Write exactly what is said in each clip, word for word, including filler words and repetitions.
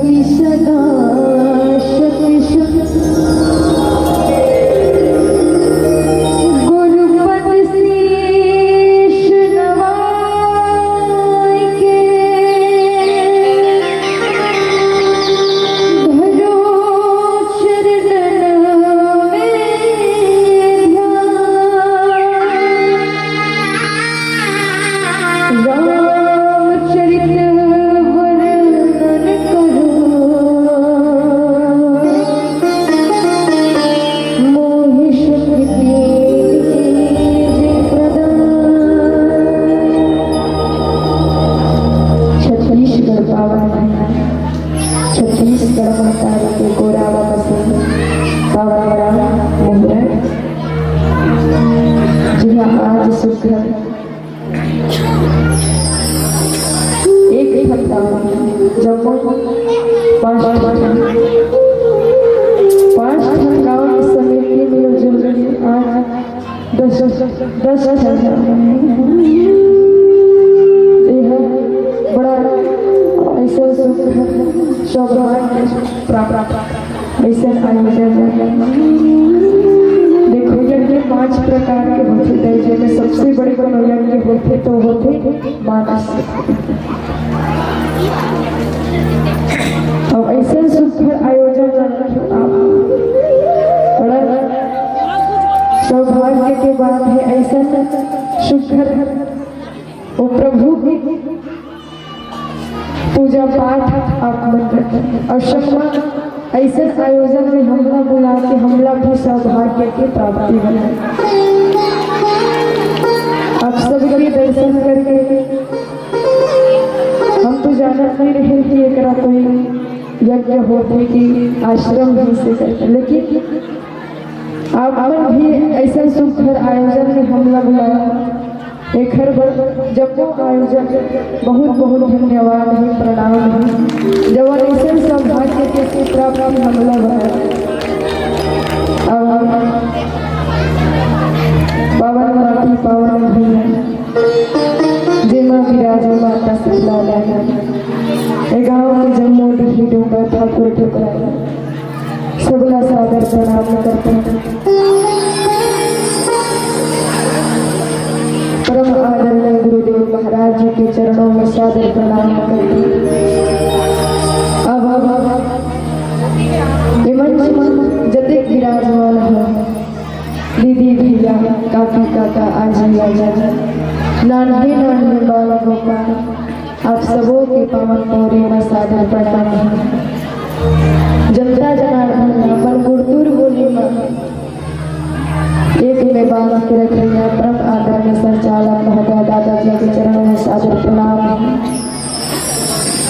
सदा सत गुरुपद शीश नवाय के धरो चरणन में ध्यान। रामचरित वर्णन करो, मोहि शक्ति दीजिए प्रदान। छत्तीसगढ़ पावन है, छत्तीसगढ़ महतारी के गोरावा बसे पावन राम मुहूर्त, जिहाँ आज शुक्र एक ठन गाँव, जम्मो पाँच ठन, पाँच ठन गाँव के समिति मिलजुल के आज दस, दस ठन गाँव। एह बड़ा ऐसा सुख, सौभाग्य प्राप्त अइसन आयोजन। देखो, यज्ञ पांच प्रकार के होथे, त जेमे सबसे बड़े कोनो यज्ञ होथे, तो होथे मानस। अब अइसन सुघर आयोजन आप, बड़ा सौभाग्य के बात है, अइसन सुघर वो प्रभु के पूजा पाठ आप मन करथन। अउ संगमा अइसन आयोजन में हमला बुला के हमला भी सौभाग्य के प्राप्ति होय। आप सबके दर्शन करके हम तो जानत नहीं रहे कि एकरा कोई यज्ञ होथे कि आश्रम भी से करथे, लेकिन आप मन भी अइसन सुघर आयोजन में हमला बुलाया। एखर बर जम्मो आयोजक बहुत बहुत धन्यवाद हे, प्रणाम हे, जवन अइसन सौभाग्य के प्राप्ति हमला बना। अब पावन माटी पावन भुइयां, जेमा विराजे माता शीतला मैया, ए गांव के जम्मो डीही डोंगर ठाकुर ठकुराइन सबला सादर प्रणाम करथन। परम आदरणीय गुरुदेव महाराज जी के चरणों में सादर प्रणाम करथन। अब, अब, अब ये मंच में जतेक विराजमान हो, दीदी, भैया, काकी, काका, आजी, आजा, नान्हे, नान्हे बाल गोपाल, आप सबो के पावन पौरी में सादर प्रणाम हे। जनता जनार्दन अपन गुरतुर बोली में एक में बांध के रखइया परम आदरणीय संचालक महोदय दादाजी के चरणों में सादर प्रणाम हे।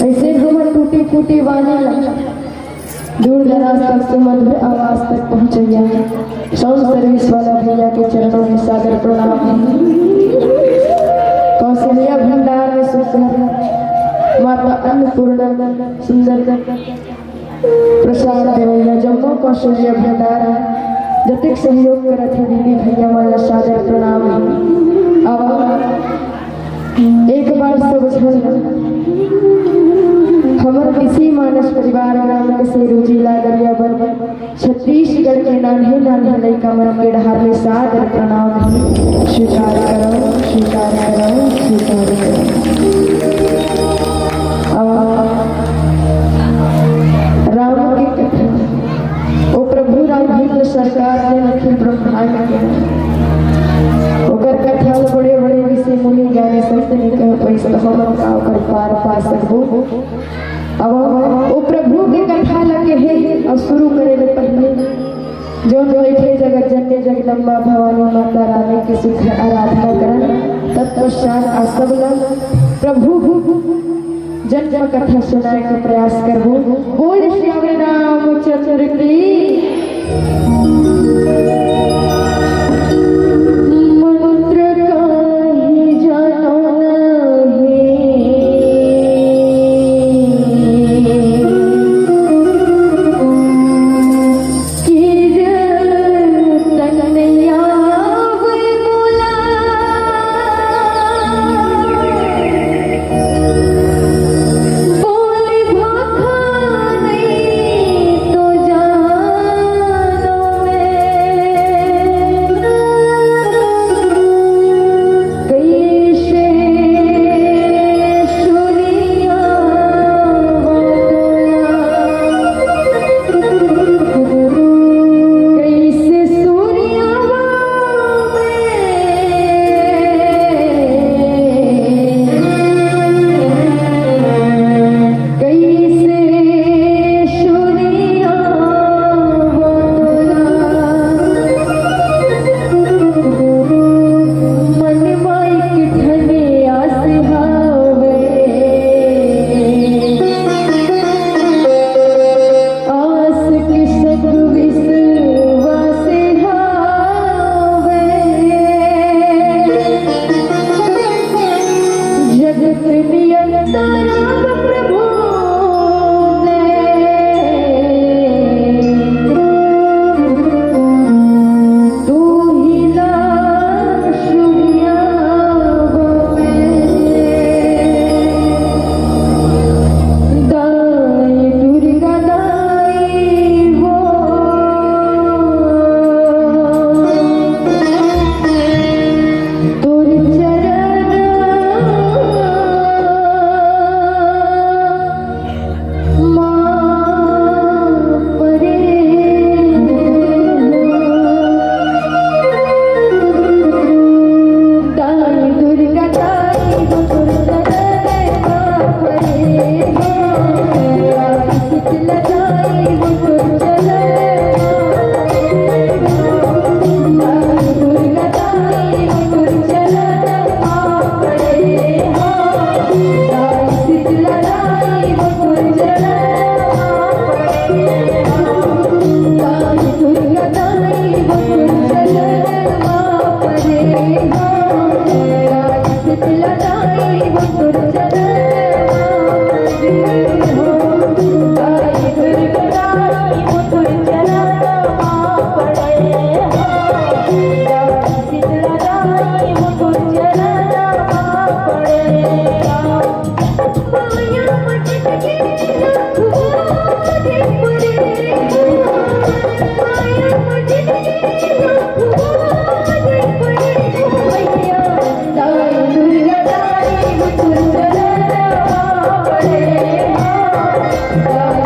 अइसे हमर टूटी फूटी वाणी ला दूर दराज तक सुमधुर आवाज तक पहुंचइया साउंड सर्विस वाला भैया के चरणों में सादर प्रणाम। कौशल्या भंडार में सुंदर माता अन्नपूर्णा सुंदर प्रसाद देवैया जम्मो कौशल्या भंडार जतेक सहयोग करत हे दीदी भैया मन ला सादर प्रणाम। अब एक बार सब झन हमर इसी मानस परिवार ग्राम के सेरू जिला गरियाबंद छत्तीसगढ़ के नान्हे नान्हे लइका मन के डहार ले सादर प्रणाम हे। स्वीकार करो, स्वीकार करो, स्वीकार करो। आ, राम के कथा, ओ प्रभु राम भक्त सरकार ने अखिल ब्रह्मांड के ओकर कथा ल बड़े बड़े ऋषि मुनि ज्ञानी संत ने कह पैसा हमन का ओकर पार पा सकबो। अब ओ प्रभु के कथा ल कहे अउ शुरू करे ले पहले जो जो बैठे जगत जननी जगदम्बा भवानी माता रानी के सुख आराधना करन, तत्पश्चात आ सब ल प्रभु जन्म कथा सुनाए के प्रयास करबो। बोल सियावर रामचंद्र की। मंत्र काही जानो नाही। प्रियंतरा प्रभु ने, तू ही ला सुनिया वो में। दाई दुर्गा दाई वो, तोर चरण मा परे। दाई दुर्गा दाई वो तोर चरण मा परे हो। दाई शीतला दाई वो तोर चरण मा परे हो। दाई दुर्गा दाई वो तोर चरण मा परे हो। दाई शीतला दाई वो तोर चरण मा परे हो। दाई दुर्गा दाई वो तोर चरण मा परे हो। दाई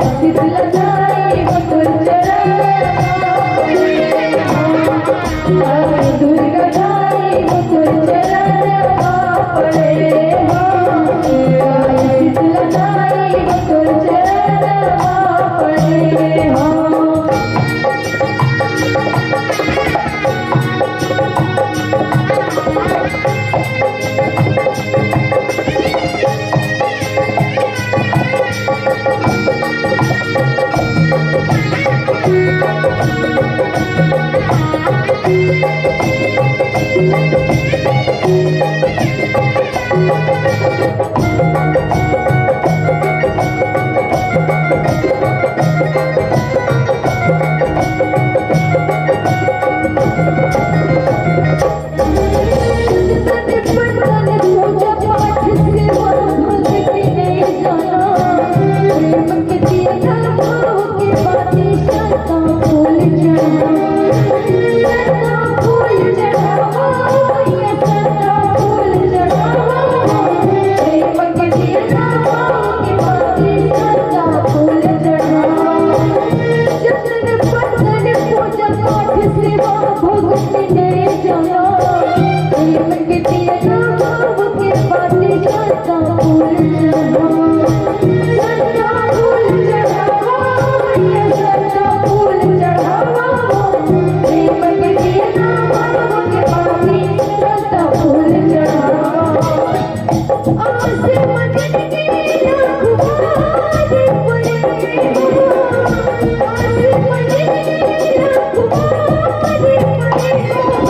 शीतला दाई वो तोर चरण मा परे हो।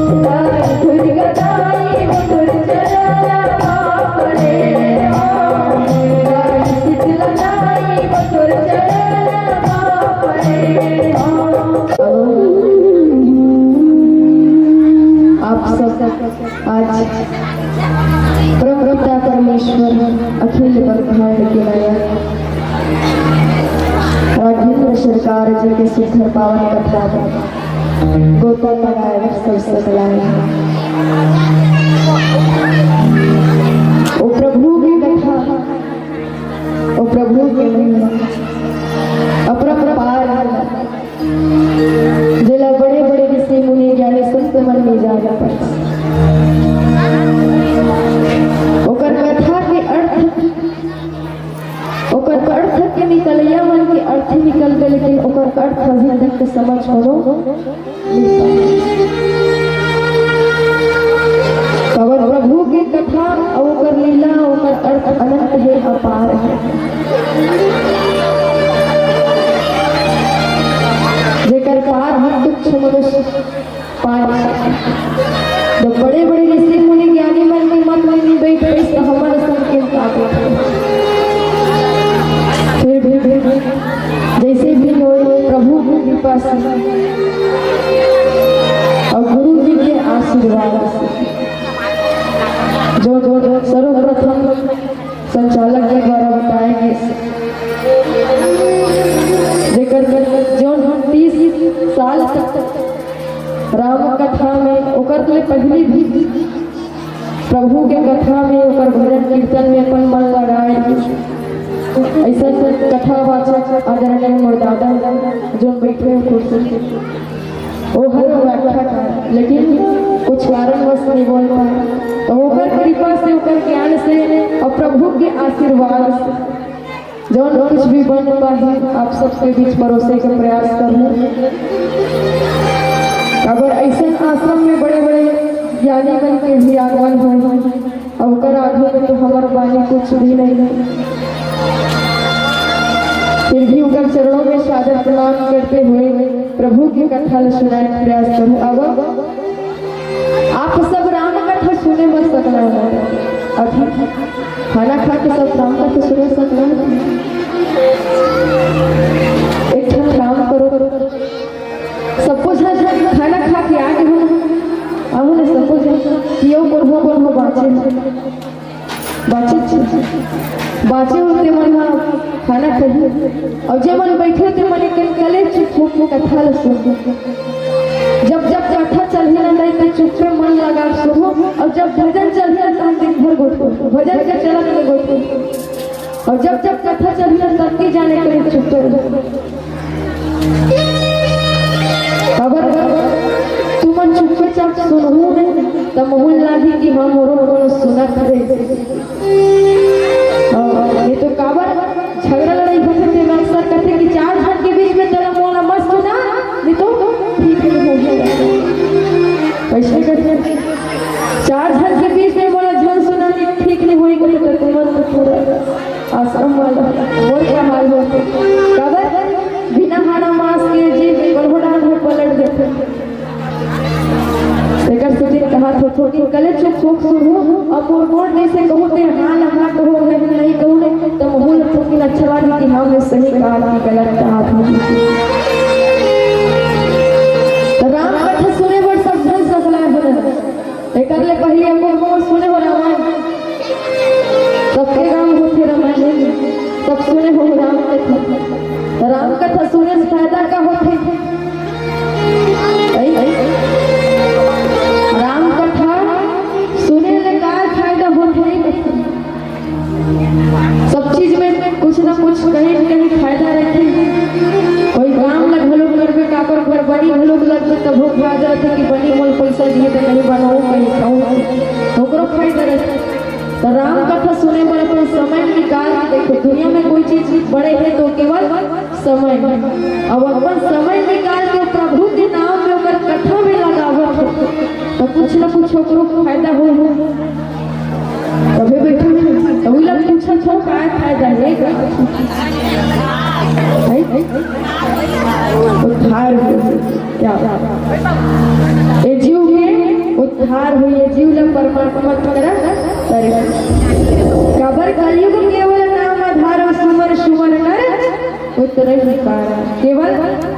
दाई दुर्गा दाई वो तोर चरण मा परे हो। दाई शीतला दाई वो तोर चरण मा परे हो। आप सब आज परम पिता परमेश्वर अखिल ब्रह्मांड के नायक राघवेंद्र सरकार जी के सुंदर पावन कथा में गोता लगाए बर सबसे बुलाए। ओ प्रभु की कथा, ओ प्रभु के महिमा अपरंपार है, जेला बड़े-बड़े ऋषि मुनि ज्ञानी संत मन में जाने पर ओकर कथा के अर्थ, ओकर अर्थ के निकलैया मन के अर्थ निकल गए, लेकिन ओकर अर्थ अभी तक समझ कोनो नहीं पाए। काबर प्रभु के कथा अउ ओकर लीला, ओकर अर्थ अनंत है, अपार है। पाए। जब बड़े-बड़े ऋषि मुनि ज्ञानी मन के मत में नहीं बैठ पाइस, तो हमर संग के का बैठे? फिर भी, फिर भी जैसे भी हो, प्रभु की कृपा से और गुरु जी के आशीर्वाद से, जो, जो, जो सर्वप्रथम संचालक जी द्वारा बताए गए, जेकर जौन हम तीस साल तक राम कथा में, ओकर ले पहले भी प्रभु के कथा में, ओकर भजन कीर्तन में अपन मन लगाए, ऐसा कथावाचक आदरणीय मोर दादा जो बैठे हैं कुर्सी पे, वो हर व्याख्या था, लेकिन कुछ कारणवश नहीं बोल पाए। तो ओकर कृपा से, ओकर ज्ञान से और प्रभु के आशीर्वाद से जौन कुछ भी बन पाए, आप सबके बीच परोसे के प्रयास करहूँ। अगर ऐसे आश्रम में बड़े-बड़े ज्ञानी मन के भी आगमन होए, अब ओकर आगे में तो हमर बानी कुछ भी नहीं है। फिर भी ओकर चरणों में सादर प्रणाम करते हुए प्रभु की कथा ल सुनाए के प्रयास करहूँ। अब आप सब राम कथा सुने बर सकला हो। अभी खाना खा के सब राम कथा सुने सकला हो। एक ठन काम करो, सबो झन खाना खा के आगे हो ना, आहू ना सबो झन, कि यो कोरहो कोरहो बाँचे, बाँचे, बाँचे होते मन ह खाना खाही, और जे मन बैठे होते मन एक कले चुप होके कथा ल सुन। जब जब कथा चलही ना दाई, तो चुप्पे मन लगा सुनो, और जब भजन चलही ना, तो दिन भर गोठो, भजन के चलत में गोठो, और जब जब कथा चलही ना, तब की जाने कहीं चुप्पे रहो। काबर तुमन चुपचाप सुनहू नहीं, त मोहन लागी कि हाँ, मोरो कोनो सुनत हे। हाँ, ये तो काबर झगड़ा लड़ाई होथे, तेमा अक्सर कथे कि चार झन के बीच में चलो मोला मत सुना, नहीं तो ठीक नहीं होही। कैसे करथे? चार झन के बीच में मोला झन सुना, नहीं ठीक नहीं होही, तो तुमन तो पूरा आश्रम वाला मोर का हाल होथे। काबर बिना हाना मास के जी कोनो डाहर में पलट देथे। एकर सेती कहाथों कि कले चुप होके सुनहू, अब मोर गोठ जैसे कहूँ ते हाँ ला हाँ कहूँ, नहीं नहीं कहूँ, नहीं त महू ल थोकिन अच्छा लागे कि हाँ, मैं सही कहाथों कि गलत कहाथों। त राम कथा सुने बर सब झन सकलाय होना। एकर ले पहिली अउ कोन सुने हो रामायण? सबके गांव होथे रामायण, सब सुने हो राम कथा। राम कथा सुने से फायदा का होथे? राम कथा सुने ले का फायदा होथे? सब चीज में कुछ ना कुछ, कहीं न कहीं फायदा रहिथे। कोई काम ला घलो करबे, काकर घर बनी घलो लगबे, तभो फायदा रहिथे कि बनी मोला पैसा दिए त कहीं बनाओ, कहीं खाओ, ओकरो फायदा रहिथे। त राम कथा सुने बर अपन समय निकाल के देखो, दुनिया में कोई चीज बड़े हे तो केवल समय। अब अपन समय निकाल के प्रभु के नाम में ओकर कथा में लगावत हो, त कुछ ना कुछ ओकरो फायदा हो। तभे बैठे हैं, तभी लोग पूछत हो, "काय फायदा हे?" हैं? उद्धार हो, क्या बात। ए जीव के उद्धार हो, ए जीव ला परमात्मा करा करे। काबर कलयुग केवल नाम आधार, सुमर सुमर नर उतरहि पारा। केवल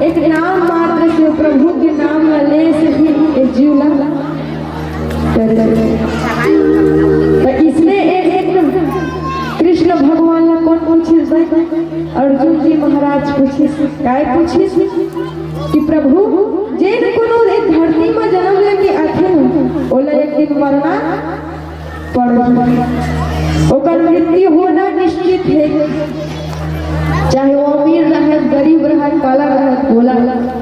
एक नाम मात्र से, प्रभु के नाम ला ले से भी ए जीव ला कर दे। त इसने एक, एक कृष्ण भगवान ला कोन पूछिस भाई? अर्जुन जी महाराज पूछिस, काय पूछिस? कि प्रभु, जेन कोनो ए धरती म जन्म लेके आथे न, ओला एक दिन मरना पड़ही। ओकर मृत्यु होना निश्चित हे। चाहे वो अमीर रहत, गरीब रहत, काला रहत, गोला रहत,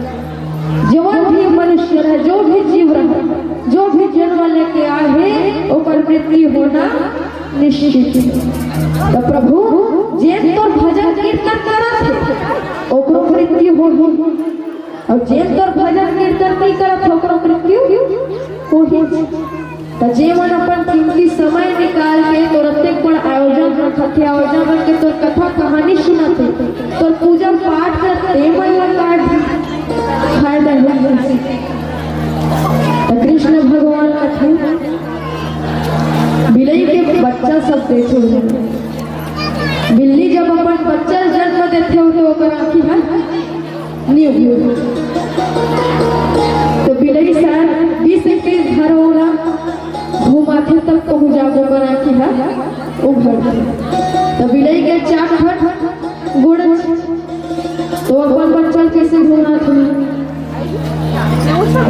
जवन भी मनुष्य रहे, जो भी जीव रहे, जो भी जन्म लेके आए हे, ओकर मृत्यु होना निश्चित हे। त प्रभु, जेन तोर भजन कीर्तन करत हे, ओकरो मृत्यु होही। अउ जेन तोर भजन कीर्तन नइ करत हे, ओकरो मृत्यु होही। त जे मन अपन कीमती समय निकाल के तोर अतेक बड़ आयोजन रखत हे, आयोजन रख के तोर कथा कहानी सुनत हे, तोर पूजा पाठ करत हे, ते मन ला का फायदा हे? तो ओकर आँखी ह न्यू। तो बिलई सार बीस इक्कीस घर ओला घुमाथे, तब कहूँ जाके ओकर आँखी ह उघरथे। तो बिलई के चाप फट गोड़, तो अपन बच्चा कइसे घुमाथे?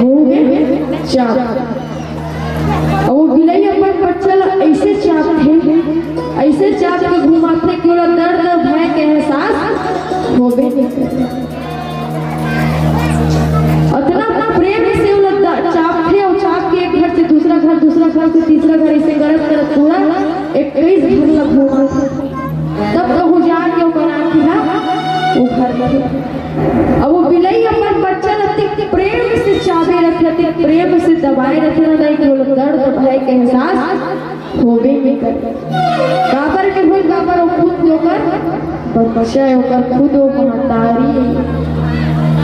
मुँह के चाप। अउ वो बिलई अपन बच्चा ला अइसे चापथे, अइसे चाप के घुमाथे कि ओला दर्द अउ भय के एहसास होबे नइ करे। अतना प्रेम से ओला द-, चापथे अउ चाप के एक घर से दूसरा घर, दूसरा घर से तीसरा घर, अइसे करत करत पूरा इक्कीस घर ला घुमाथे। तब कहूँ जाके ओकर आँखी ह उघरथे। अब वो बिलई अपन बच्चा ला अतेक प्रेम से चाबे रथे, अतेक प्रेम से दबाए रथे ना, कि ओला दर्द भय के एहसास होबे नइ करे। काबर के होई, काबर वो खुद ओकर बच्चा हे, ओकर खुद वो महतारी हे।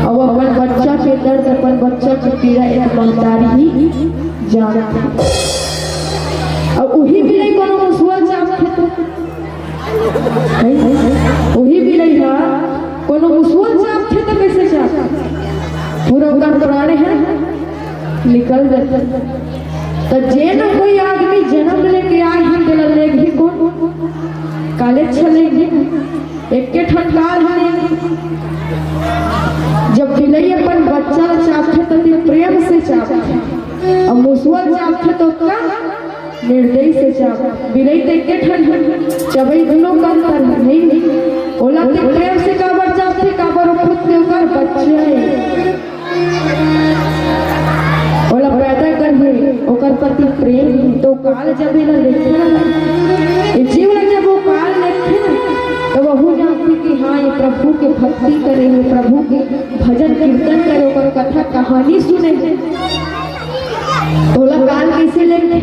अब अपन बच्चा के दर्द, अपन बच्चा के पीड़ा एक महतारी ही जानथे। अब उही बिलई कोनो मुसुआ चापथे तो उही बिलई ह कोनो मुसुआ चापथे त कइसे चापथे? पूरा ओकर प्राण ह निकल जाथे। त जेन कोई आदमी जनम लेके आए हे, तेला लेगही कोन? काले छलेगही। एके ठन काल ह लेगही। जब बिलई अपन बच्चा ला चापथे त प्रेम से चापथे, अउ मुसुआ चापथे त ओतका निर्दयी से चाप। बिलई त एके ठन हे, चबई घलो कम कर हे, नहीं? ओला ते प्रेम से काबर चापथे, काबर वो खुद के ओकर बच्चा हे। ओला पैदा करे हे, ओकर प्रति प्रेम हे, तो काल जब एला लेथे ना, ये जीव ला जब वो काल लेथे ना, तो वहू जानथे कि हाँ, ये प्रभु के भक्ति करे हे, प्रभु के भजन कीर्तन करे, ओकर कथा कहानी सुने हे। तोला काल कइसे लेथे?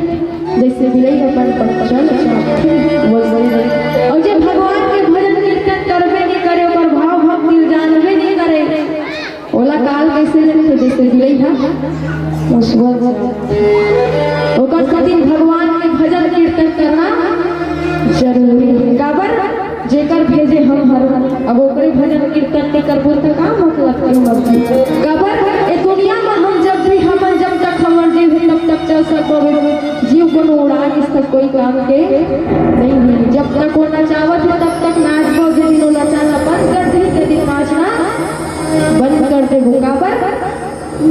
जइसे बिलई अपन बच्चा ल चापथे, वइसे। अउ जे भगवान के भजन कीर्तन करबे नइ करे, ओकर भाव भक्ति ल जानबे नइ करे, ओला काल कइसे लेथे? जइसे बिलई ह मुसुआ। ओकर सेती भगवान के भजन कीर्तन करना जरूरी हे। काबर? जेकर भेजे हम हर, अब ओकरे भजन कीर्तन नइ करबो त का मतलब के मरबो? काबर? ए दुनिया म हम जब भी, हमन जब तक हमर जीव हे, तब तक चल सकबो। जीव कोनो उड़ा नइ सकय कोई काम के नइ हे। जब तक वो नचावत हे, तब तक नाचबो। जे दिन वो नचाना बंद कर दिही, ते दिन नाचना बंद कर देबो। काबर?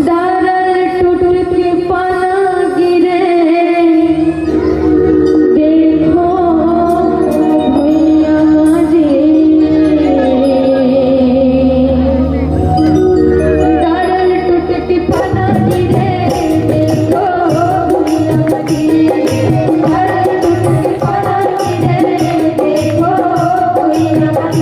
डारल टूट के पाना गिरे, देखो भुइयां जी। डारल टूट के पाना गिरे, देखो भुइयां जी। डारल टूट के पाना गिरे, देखो भुइयां जी।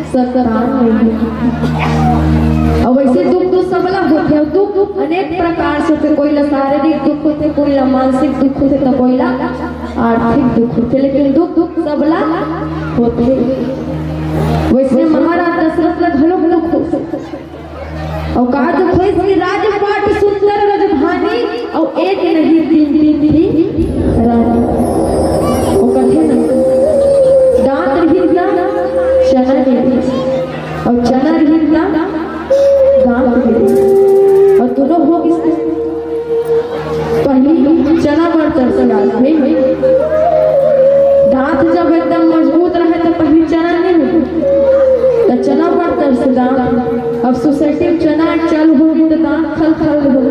संतान नइ हे। अउ वइसे दुख तो सबला होथे, अउ दुख अनेक प्रकार से होथे। कोई ला शारीरिक दुख होथे, कोई ला मानसिक दुख होथे, त कोई ला आर्थिक दुख होथे, लेकिन दुख, दुख सबला होथे। वइसने महाराज दशरथ ला घलो दुख होथे। अउ का दुख होइस कि राजपाट सुंदर राजधानी अउ एक नहीं तीन तीन थी रानी। वो कथे ना, दांत रहिन त चना दे दे, अउ चना रहिन त दांत दे दे, अउ दोनों हो गिस। पहली चना बर तरस जात हे। दांत जब एकदम मजबूत रहे त पहली चना नहीं होही, त चना बर तरस दांत। अब सोसाइटी में चना चालू होही त दांत खल खल होही।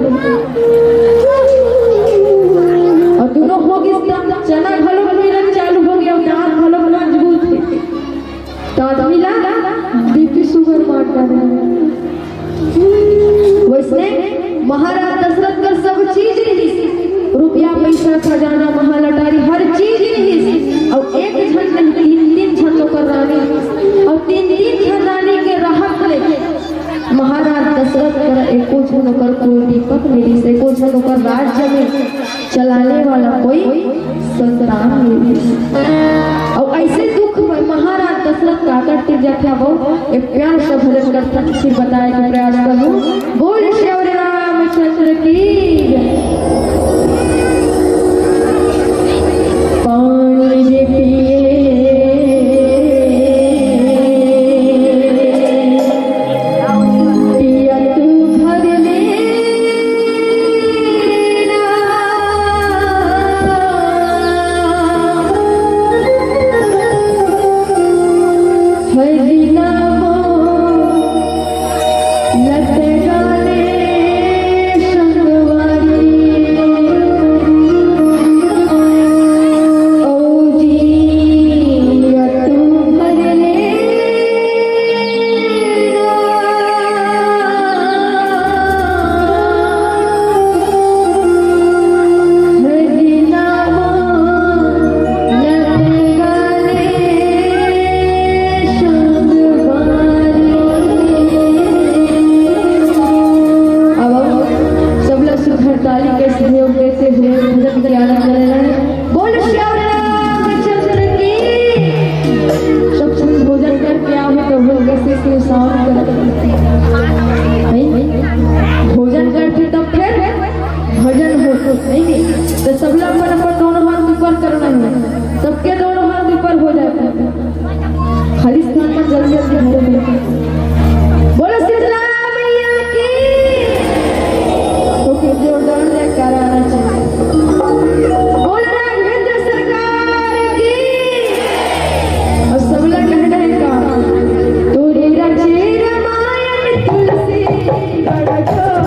अउ दोनों हो गिस त चना घलो मिलना चालू होगे अउ दांत घलो मजबूत हे। त आदमी ला बीपी सुगर मार डारे। वइसने महाराज दशरथ कर सब चीज रिहिस, रुपया, पइसा, खजाना, महल, अटारी, हर चीज रिहिस। अउ एक झन नहीं, तीन, तीन झन ओकर रानी रिहिस। अउ तीन, तीन झन रानी के रहत ले महाराज दशरथ कर एको झन ओकर कुल दीपक नइ रिहिस, एको झन ओकर राज्य में चलाने वाला कोई संतान नइ हे। अउ अइसे दुख में महाराज दशरथ काकर तीर जाथे, वो एक प्यार सा भजन करथन, फिर बताए के प्रयास करूँ। बोल श्री रामचंद्र की। पानी जे पिए पिया तू भर ले अब सबला सुघर ताली के सहयोग देते हुए भजन के आनंद लेना है। बोल श्री रामचंद्र की। सब कोई भोजन करके आओ तो भोजन से शिव शांत कर। नहीं? भोजन करके तब फिर भजन हो, नहीं? तो सबला अपन अपन दोनों हाथ ऊपर करना है, सबके दोनों हाथ ऊपर हो जाता है। खाली स्थान पर जल्दी जल्दी भरे में। बोलो शीतला मैया की। तो फिर जोरदार जयकारा आना चाहिए। बोल राघवेंद्र सरकार की। अउ सबला कहना है का? तोरे रचे रामायण तुलसी बड़ा जोर।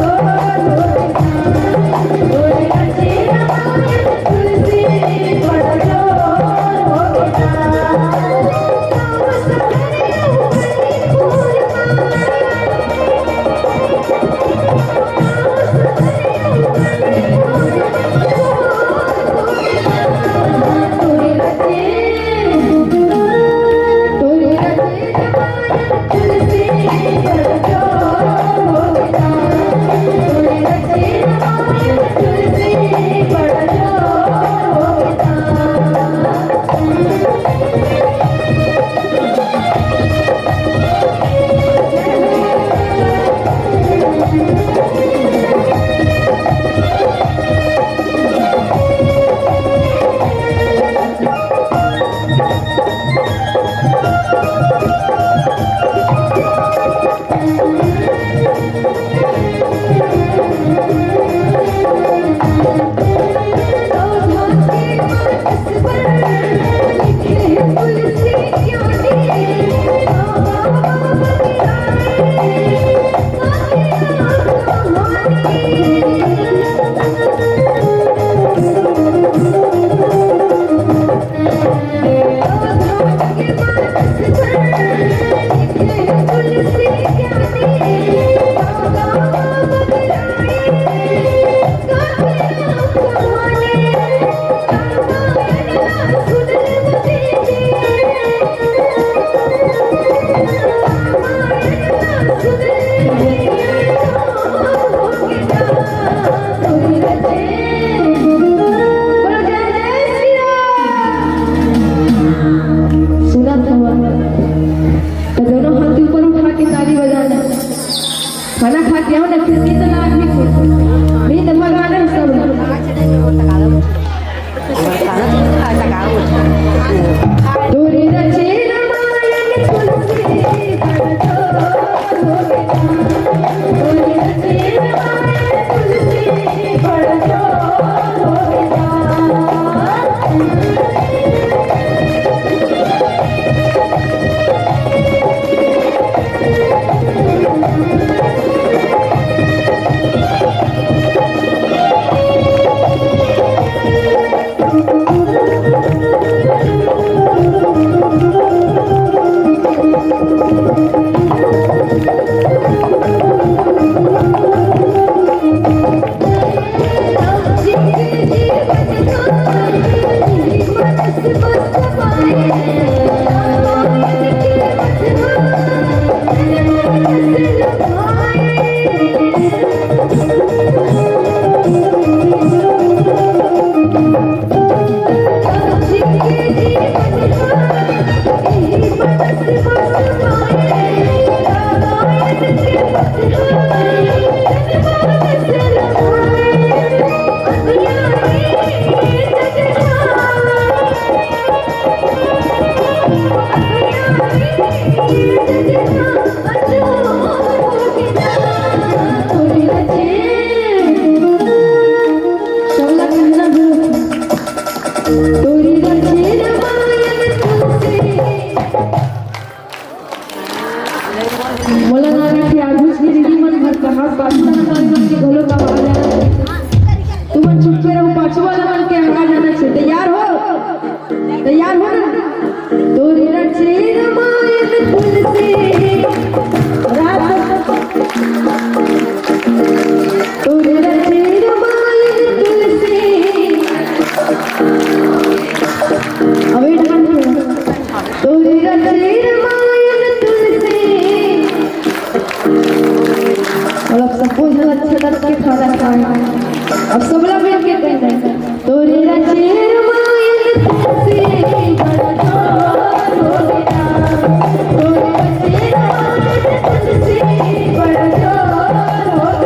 खाना खा के आओ ना, फिर नींद ना आदमी को। नींद भगाना है सब। तोरे रचे रामायण तुलसी बड़ जोर हो गया। तोरे रचे रामायण तुलसी बड़ जोर हो गया। मोला नानी के आगू के दीदी मन घर कहाँ पास्ता ना करे मन के घलो का आवाज आना। तुमन चुप रहो, पाछू वाला मन के आवाज आना चाहिए। तैयार हो? तैयार हो ना? तोरे रचे रामायण तुलसी राम, तोरे रचे रामायण तुलसी। अबे ढंग से। तोरे रचे रामायण तुलसी। और अब सबको झन अच्छा करके खाना खाए। अब सबला मिल के कहना है, तोरे रचे रामायण तुलसी बड़ जोर हो गया। तोरे रचे रामायण तुलसी बड़ जोर हो गया।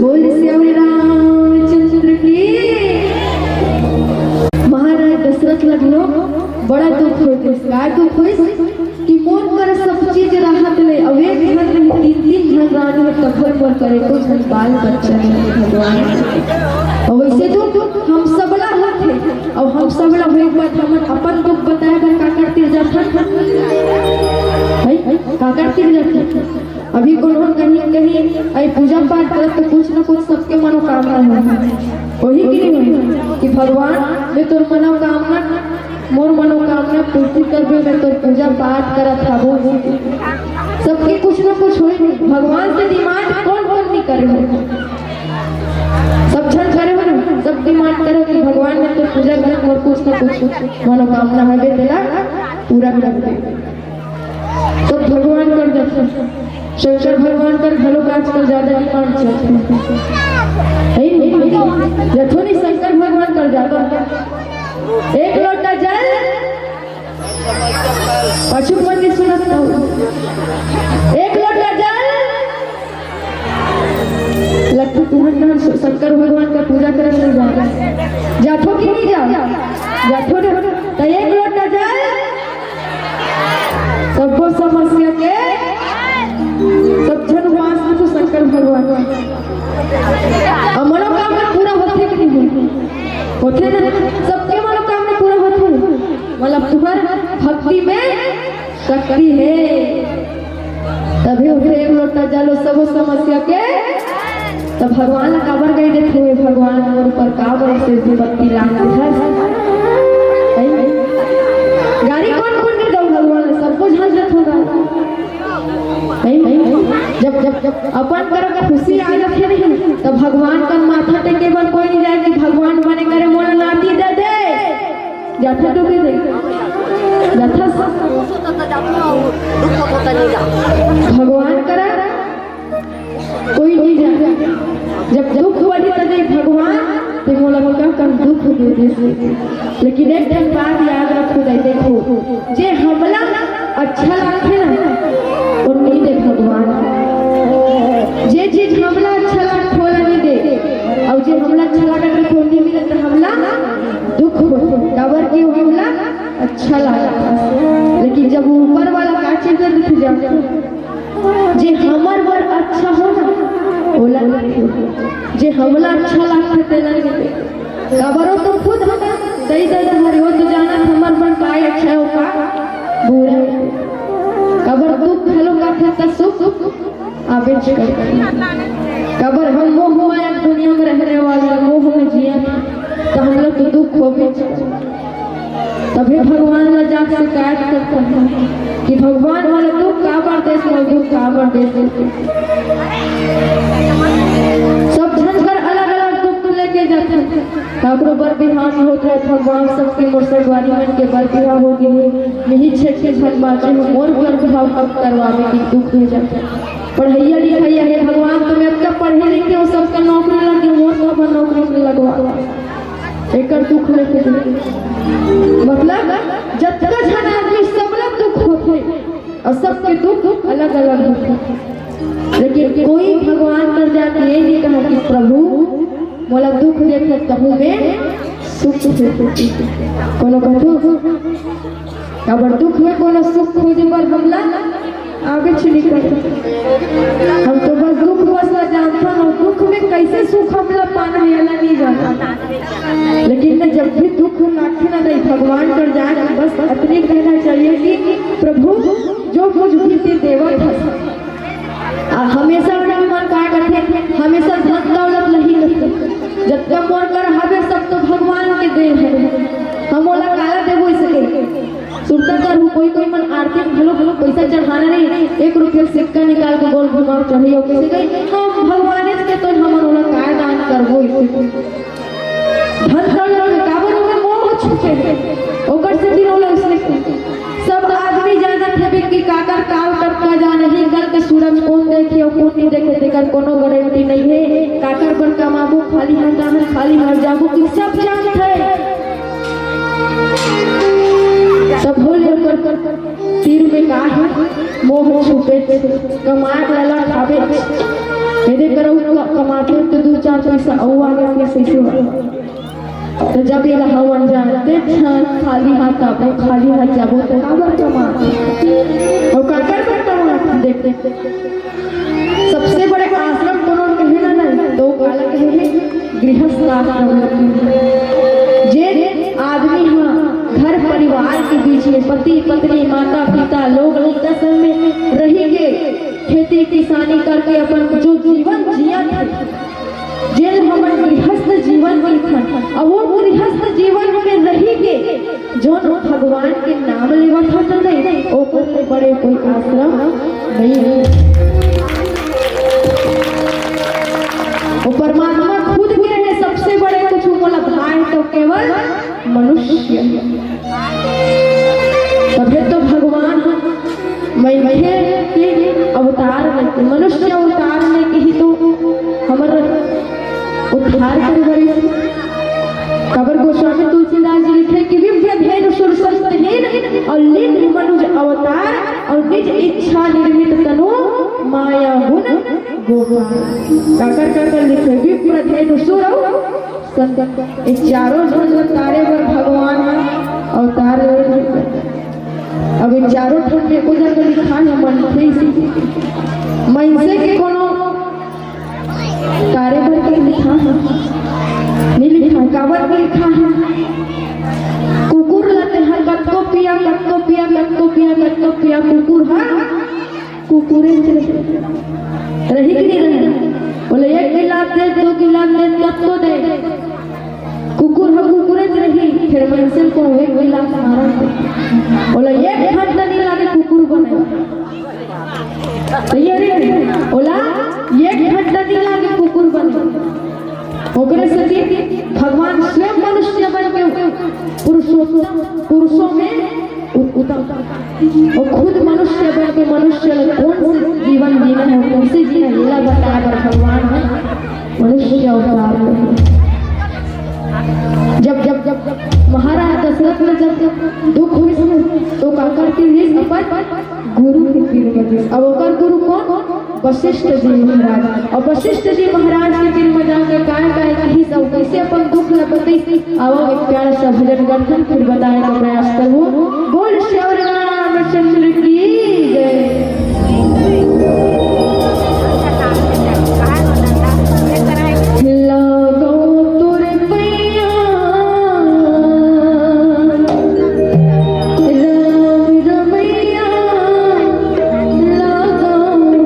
बोल सियावर रामचंद्र की। महाराज दशरथ ल घलो बड़ा दुख होइस। का दुख होइस कि मोर कर सब चीज रहत ले, अउ एक झन रही, तीन, तीन झन रानी हो, तब मोर कर एको झन बाल बच्चा नहीं भगवान। अउ वैसे तो हम सबला होथे, अउ हम सबला होए के बाद हमन अपन दुख बताए बर काकर तीर जाथन? है? काकर तीर जाथन? अभी कोनो कहीं, कहीं आई पूजा पाठ करत तो कुछ ना कुछ सबके मनोकामना हो। वही कि नहीं हो कि भगवान, मैं तोर मनोकामना, मोर मनोकामना पूर्ति करबे, मैं तोर पूजा पाठ करत हबो। सबके कुछ ना कुछ होई। भगवान से डिमांड कौन कौन नहीं करे हो? सब झन करे हो ना, सब डिमांड करे हो कि भगवान, मैं तोर पूजा करत, मोर कुछ ना कुछ मनोकामना हवे, तेला पूरा कर दे। तो भगवान कर जाथे, शंकर भगवान कर घलो आजकल ज्यादा डिमांड चलथे। है नहीं? जथो नहीं, शंकर भगवान कर जाथे। एक लोटा जल, पाछू मन नहीं सुनत हो। एक लोटा जल, लट्टू तुहन कहाँ शंकर भगवान का पूजा करत नहीं जा, जाथो कि नहीं जा? जाथो ना। तो एक लोटा जल, सबको समस्या के, सब झन उपास में तो शंकर भगवान। और मनोकामना पूरा होथे कि नहीं होथे? होथे ना, सबके मनोकामना पूरा होथे। मतलब तुम्हार भक्ति में शक्ति हे, तभी ओकरे एक लोटा जल ओ सबो समस्या के। त भगवान ला काबर गारी देथे, "हे भगवान, मोर ऊपर काबर से विपत्ति लान देथस?" गारी कोन कोन दे दो भगवान ला, सबो झन देथो गारी। जब जब जब अपन करा खुशी आ जाथे नहीं, त भगवान कन माथा टेके बर कोई नहीं जाय कि भगवान बने करे मोला नाती दे दे। जाथे तो भी दे। जाथे। भगवान करा कोई नहीं जाय। जब दुख बढ़ी त दे भगवान, ते मोला का कन दुख दे दे। लेकिन एक ठन बात याद रखो, दे देखो, जे हमला अच्छा लागथे ना, वो नहीं दे भगवान। जे चीज हमला अच्छा लागथे, ओला नहीं दे। अउ जे हमला अच्छा लागत रथे, वो नहीं मिलत, त हमला दुख होथे। काबर कि वो हमला अच्छा लागत रथे। लेकिन जब ऊपर वाला का चीज दे देथे, जान जे हमर बर अच्छा हो ना, ओला नहीं दे। जे हमला अच्छा लागथे, तेला नहीं दे। काबर ओ तो खुद दई ददा हरे, ओ तो जानत हमर बर काय अच्छा हे, का बुरा हे। काबर दुख घलो आथे त सुख आबेच करथे। काबर हम मोह माया के दुनिया में रहने वाला, मोह में जियत, त हम लोग के दुख होबेच करथे। तभे भगवान ला जाके शिकायत करत हे कि भगवान मोला दुख काबर देस, मोला दुख काबर देस। सब झन घर अलग-अलग दुख लेके जाथे। काकरो बर बिहाव होत हे, भगवान सबके मोर संगवारी मन के बर बिहाव हो गे हे, मिही छेक के झन बाचे हो, मोर बर बिहाव कब करवाबे कि दुख दे जाथे। पढ़इया लिखइया हे भगवान, तो मैं अतका पढ़े लिखे हो, सबका नौकरी लग गे, मोर काबर नौकरी नहीं लगवा। एकर दुख लेके दे। मतलब, जतका झन आदमी, सबला दुख होथे अउ सबके दुख अलग-अलग होथे। लेकिन कोई भगवान कर जाके ये नहीं कहा कि प्रभु, मोला दुख देथे, तहू में सुख हे। कोनो कथो? काबर दुख में कोनो सुख खोजे बर हमला आबेच नहीं करे। हम तो बस दुख बस ला जानथन अउ दुख में कैसे सुख हमला पाना हे, एला नहीं जानथन। लेकिन मैं जब भी दुख लागथे ना, नहीं भगवान कर जाके बस अतने कहना चाहिए कि प्रभु, जो कुछ भी ते देवत हस, आ, हमेशा ओला मन का करथे, हमेशा धन दौलत नहीं करथे। जतका मोर कर हवे, सब तो भगवान के दे हे। हम ओला काला देबो इसे के। सुरता कर हूँ, कोई कोई मन आरती में घलो घलो पैसा चढ़ाना नहीं, एक रुपया सिक्का निकाल के गोल घुमाव चढ़ी अउ कहिथे, हम भगवान के तो हमन ओला काय दान करबो इसे। धन दौलत में काबर ओमे मोह छुपे हे, ओकर से दिन ओला उसने सब आदमी जानत हवे कि काकर काल कब का जान हे, कल के सूरज कोन देखे अउ कोन नहीं देखे, तेकर कोनो गारंटी नहीं हे। काकर बर कमाबो, खाली हाथ आना, खाली हाथ जाबो, कि सब जानत हे। सब भूल ओकर तीर में का हे, मोह छुपे, कमाए वाला खाबे। एदे करो कमाते तो दू चार पैसा अउ आगे के सही हुआ। तो जब ये हवन जानते छन खाली हाथ आबो, खाली हाथ जाबो, तो काबर कमा? अउ काकर बर कमा? देख, देख, देख। सबसे बड़े आश्रम कोनो कहे ना, नहीं, तो काला कहे हे, गृहस्थ आश्रम। जे आदमी ह घर परिवार के बीच में पति, पत्नी, माता, पिता, लोग लइका संग में रही के खेती किसानी करके अपन जो जीवन जियत हे, जेन हमन गृहस्थ जीवन कहिथन, अउ वो गृहस्थ जीवन में रही के जोन भगवान के नाम लेवत हन नहीं, ओकर ले बड़े कोई आश्रम नहीं हे। वो परमात्मा खुद भी रहे, सबसे बड़े कुछ मोला भाए तो केवल मनुष्य। तभे तो भगवान ह मनखे के अवतार लेके, मनुष्य अवतार लेके ही तो हमर उद्धार करे बर आइस। काबर गोस्वामी तुलसीदास जी लिखे कि विप्र धेनु सुर संत लीन अउ लीन मनुज अवतार अउ निज इच्छा निर्मित तनु माया गुण गोपाल। काकर काकर लिखे विप्र धेनु सुर अउ संत, ये चारों झन ल तारे बर भगवान ह अवतार ले। अब ये चारों ठन में एको जगह लिखा हे मनखे से, मनसे के कोनो तारे बर के लिखा हे, नहीं लिखा हे। काबर के लिखा हे? कुकुर ल तेहर कतको पिया, कतको पिया, कतको पिया, कतको पिया, कुकुरे च रही कि नहीं रही? बोले, एक गिलास दे, दो गिलास दे, तब तो दे। कुकुर ह कुकुरे च रही, फिर मनसे को एक गिलास मारा दे। बोले, एक घंटा नहीं लागे कुकुर बने। सही है रे? बोला, एक घंटा नहीं लागे कुकुर बने। ओकरे सेती भगवान स्वयं मनुष्य बन के पुरुषोत्तम, पुरुषों में उ-, उत्तम। वो खुद मनुष्य बन के मनुष्य ल कौन से जीवन जीना है, कौन से जीना है, एला बताए बर भगवान ह मनुष्य अवतार ले। जब, जब, जब, जब महाराज दशरथ ल जब, जब दुख होइस, तो का करके गिस अपन गुरु के तीर म गिस। अब ओकर गुरु कौन? वशिष्ठ जी महाराज। और वशिष्ठ जी महाराज के तीर म जाके काय काय कहिस अउ कैसे अपन दुख ल बतइस, आओ एक प्यारा सा भजन करथन, फिर बताए का प्रयास करबो। बोल श्री रामचंद्र की जय। लागो तोर पैया, राम रमैया लागो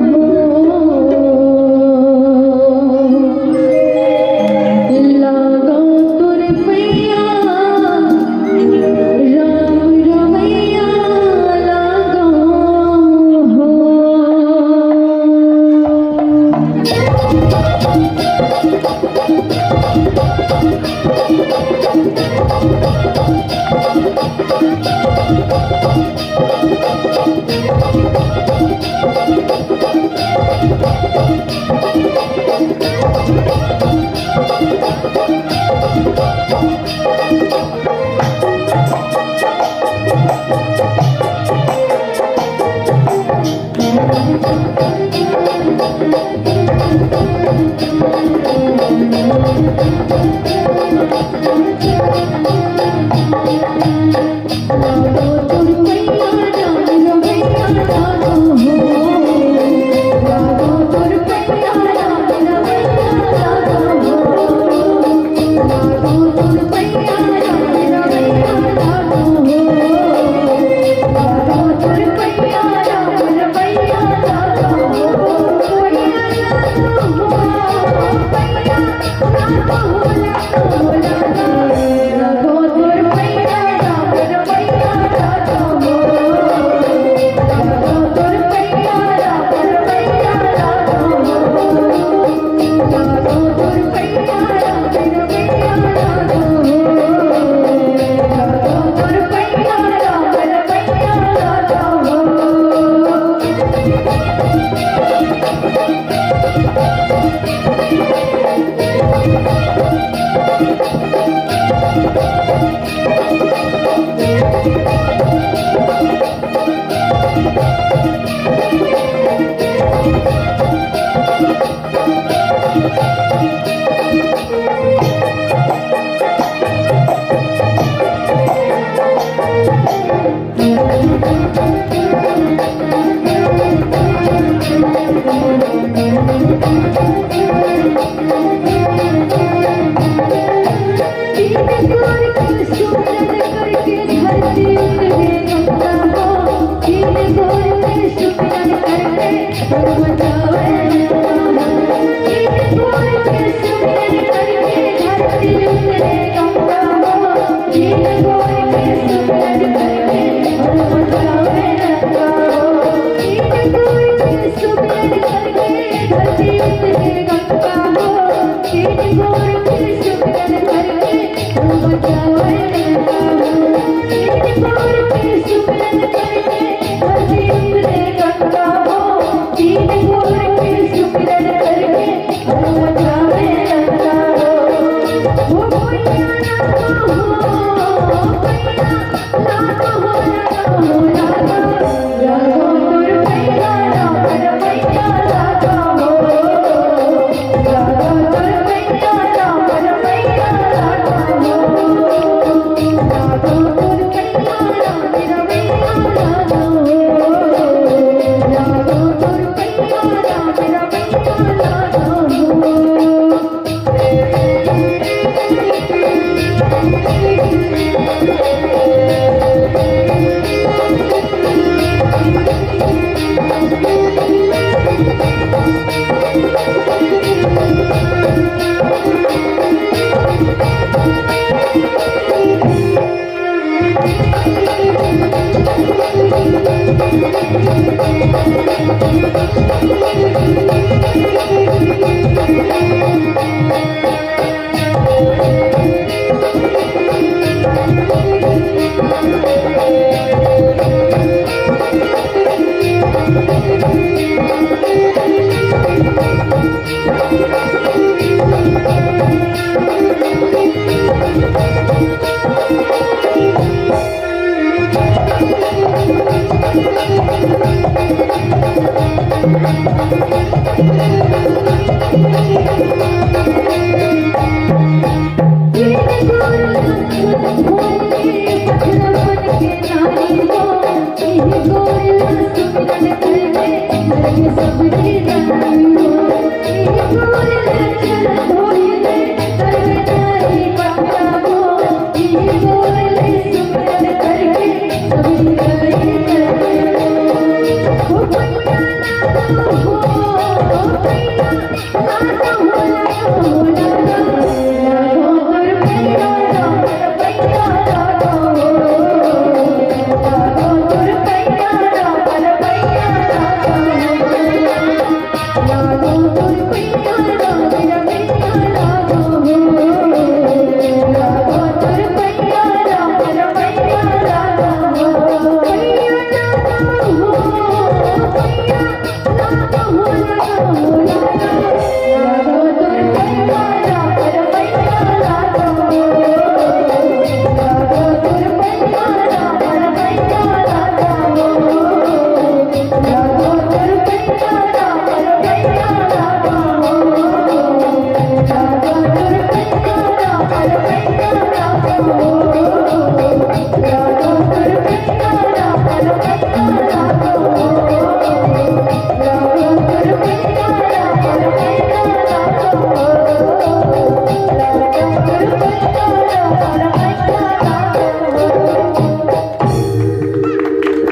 हो। लागो तोर पैया, राम रमैया लागो हो।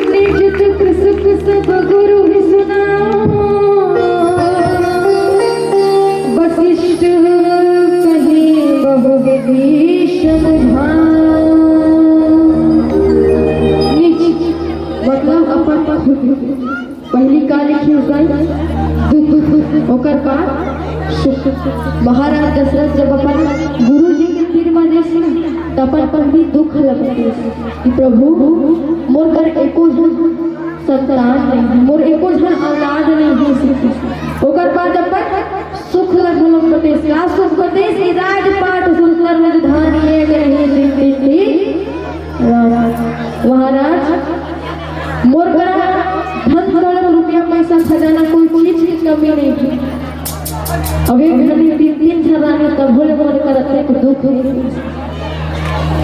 निज दुख सुख सब गुरु ही सुनाओ, वशिष्ठ कहे बहु विधि समझाओ। निज मतलब अपन खुद। पहली का लिखी हुआ दुख, ओकर बाद सुख। महाराज दशरथ जब अपन गुरु जी के तीर म देस ना, त अपन पहली दुख लगते कि प्रभु, मोर कर एको झन संतान नहीं, मोर एको झन औलाद नहीं है। ओकर बाद अपन सुख ल घलो बतेस। का सुख बतेस? कि राजपाट सुंदर राजधानी एक रही दिन दिन दिन राज। महाराज, मोर करा धन दौलत, रुपया, पैसा, खजाना, कोई चीज की कमी नहीं थी। अब एक घड़ी तीन तीन झन रानी, तब भोले मोर करा अतेक दुख।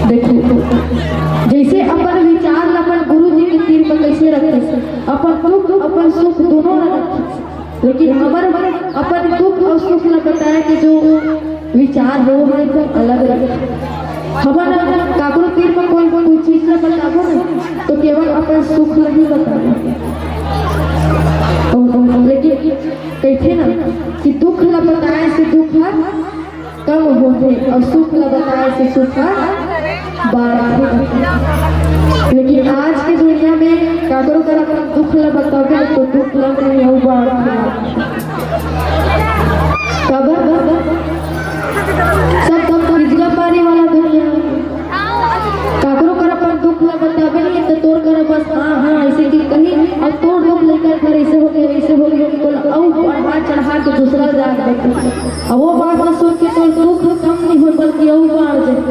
देखो, जैसे अपन विचार ला अपन गुरु जी के तीर पर कैसे रखे, अपन दुख, अपन सुख दोनों ला रखे। लेकिन हमर अपन दुख और सुख ला बताए के जो विचार हे, वो हर एकदम अलग रहे। हमन काकरो तीर में कोई, कोई चीज ला बताबो ना, तो केवल अपन सुख ला ही बताबो। और, और, लेकिन कहते ना कि दुख ला बताए से दुख हर कम होथे और सुख ला बताए से सुख ह बाढ़थे। लेकिन आज के दुनिया में काकरो कर अपन दुख ला बताबे तो दुख ला नहीं, अउ बाढ़थे। काबर? सब, सब खिजगा पारे वाला दुनिया। काकरो कर अपन दुख ला बताबे नहीं तो तोर कर बस हाँ, हाँ, ऐसे कि कहीं अब तोर दुख लेकर घर ऐसे हो गए, ऐसे हो गए, बोल, अउ बढ़ा चढ़ा के दूसरा जात बता। अब वो बात ला सुन के तोर दुख कम नहीं हो, बल्कि अउ बाढ़ जाए।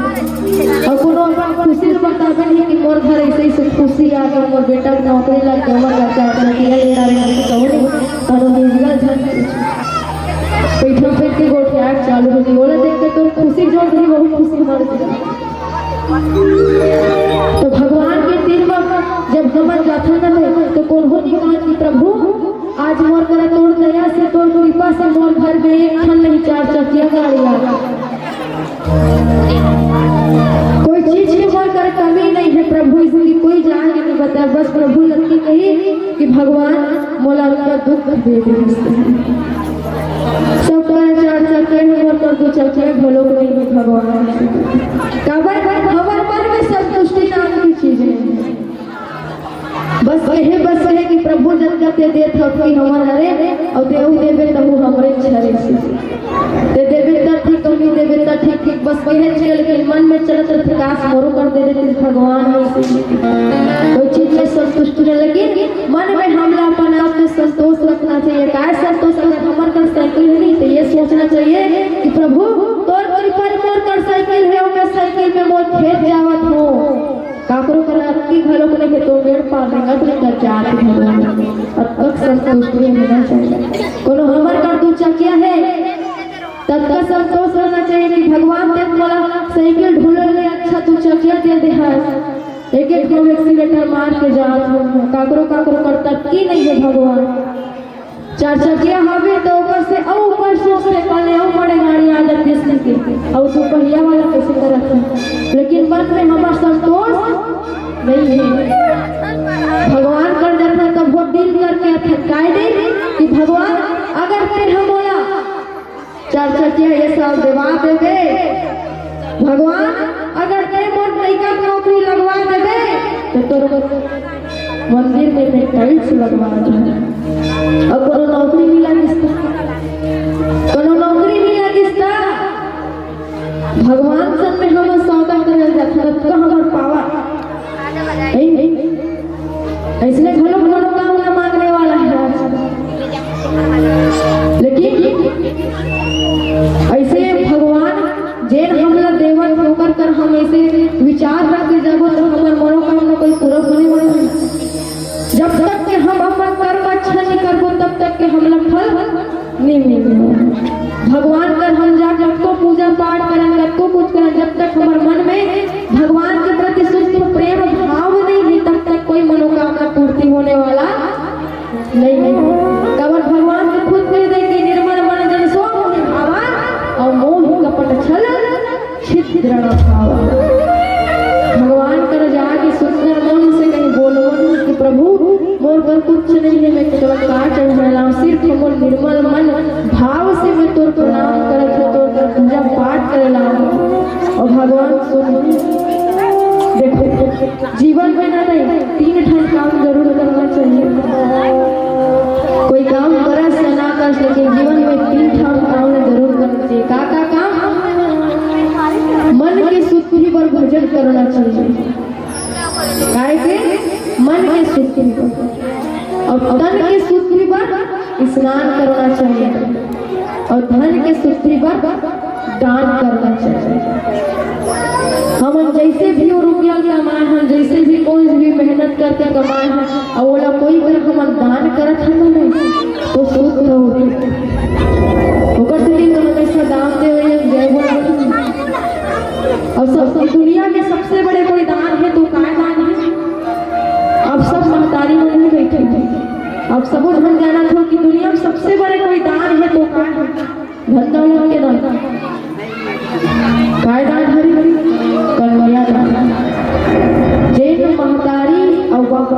और कोनो अपन खुशी से बताबे नहीं कि मोर घर ऐसे, ऐसे खुशी आ गई, मोर बेटा के नौकरी लग गया, मोर बच्चा के नौकरी लग गया, कहूँ नहीं, और वो दूसरा झन बैठा बैठ के गोठियार चालू हो गई। बोला देख के तोर खुशी जो रही, वही खुशी मर गई। तो भगवान के तीर म जब हमन जाथन न, तो कोनो नहीं कहत कि प्रभु, आज मोर करा तोर दया से, तोर कृपा से मोर घर में एक ठन नहीं, चार चकिया गाड़ी आ गई। कोई चीज के मोर करा कमी नहीं है प्रभु, इसलिए कोई जान के नहीं बता। बस प्रभु लड़की कही कि भगवान मोला उनका दुख दे दे। सब करा चार चकिया है, मोर कर दू चकिया घलो नहीं है भगवान। काबर? हमर मन में संतुष्टि नाम की चीज नहीं है। बस कहे, बस कहे कि प्रभु जब जब ते देत हव कि हमर हरे, अउ देहू देबे तहू हमरे छरे से। ते देबे त ठीक, अउ नहीं देबे त ठीक, ठीक, बस कहे छे, लेकिन मन में चलत रहिथे, "काश मोरो कर दे देते भगवान।" कोई चीज में संतुष्ट नहीं, लेकिन मन में हमला अपन आप में संतोष रखना चाहिए। काय संतोष रखना? हमर कर साइकिल है नहीं, तो ये सोचना चाहिए कि प्रभु तोर कृपा ले मोर कर साइकिल है, अउ मैं साइकिल में मोर खेत जावत हूँ। काकरो करा अक्की घलो को लेके तो गेड़ पार नहीं, अपने कर जात भगवान। अब तक संतुष्टि होना चाहिए। कोनो हमर कर दू चकिया है, तब का संतोष रहना चाहिए कि भगवान ते मोला साइकिल ढुले ले अच्छा तू चकिया दे दे हस। एक एक को एक्सीलेटर मार के जात हूँ। काकरो काकरो कर तक की नहीं है भगवान। चार चकिया हवे तो ऊपर से, अउ ऊपर से उससे पहले अउ बड़े गाड़ी आ जाती है के, अउ दो पहिया वाला कैसे करत है। लेकिन मन में हमर संतोष नहीं है। भगवान कर जात है तब वो डील करके अथन काय दे कि भगवान अगर फिर हम बोला चार चकिया ये साल देवा देबे, भगवान अगर ते मोर लइका के नौकरी लगवा देबे, तो तोर मंदिर में मैं टाइल्स लगवा दूँ। अब कोनो नौकरी मिला किसका? कोनो नौकरी मिला किसका? भगवान संग में हम सौदा करल जात, तब तो हमर पावा। ऐसने घलो मनोकामना मांगने वाला है आज। लेकिन ऐसे भगवान जेन हमला देवत होकर कर हम ऐसे विचार रख के जाबो तो हमर मनोकामना कोई पूरा होने वाला है। जब तक के हम अपन कर्म अच्छा नहीं करबो तब तक के हमला फल नहीं मिले। भगवान कर हम जा कतको पूजा पाठ करन, कतको कुछ करन, जब तक हमर मन में भगवान के प्रति शुद्ध प्रेम भाव नहीं है, तब तक कोई मनोकामना पूर्ति होने वाला नहीं है। काबर भगवान के खुद कह दे कि "निर्मल मन जन सो मोहि भावा, अउ मोहि कपट छल छिद्र न भावा।" भगवान कर जाके सुंदर मन से कहीं बोलवन कि "प्रभु, मोर बर कुछ नहीं है, मैं केवल का चढ़ाना, सिर्फ मोर निर्मल मन भाव से मैं तोर प्रणाम करत हूँ, तोर कर पूजा पाठ करे ला।" अउ भगवान सुन, देखो, जीवन में ना नहीं, तीन ठन काम जरूर करना चाहिए। कोई काम करस या ना करस, लेकिन जीवन में तीन ठन काम जरूर करना चाहिए। का का काम? मन के शुद्धि बर भजन करना चाहिए। काय के? मन के शुद्धि बर। अउ तन के शुद्धि बर स्नान करना चाहिए। अउ धन के शुद्धि बर दान करना चाहिए। हमन जैसे भी वो रुपया कमाए हैं, जैसे भी कोई भी मेहनत करके कमाए हैं, अउ ओला कोई कर हमन दान करत हन ना, तो शुद्ध होथे। ओकर सेती तो हमेशा दान देवे जय बोलत हन। अउ सब दुनिया में सबसे बड़े कोई दान है तो काय दान है? आप सब महतारी मन में बैठे हैं, आप सबो झन जानत हो कि दुनिया में सबसे बड़े कोई दान है तो काय है? धन दौलत के दान। काय दान हरे? कन्या दान। जेन महतारी अउ बाप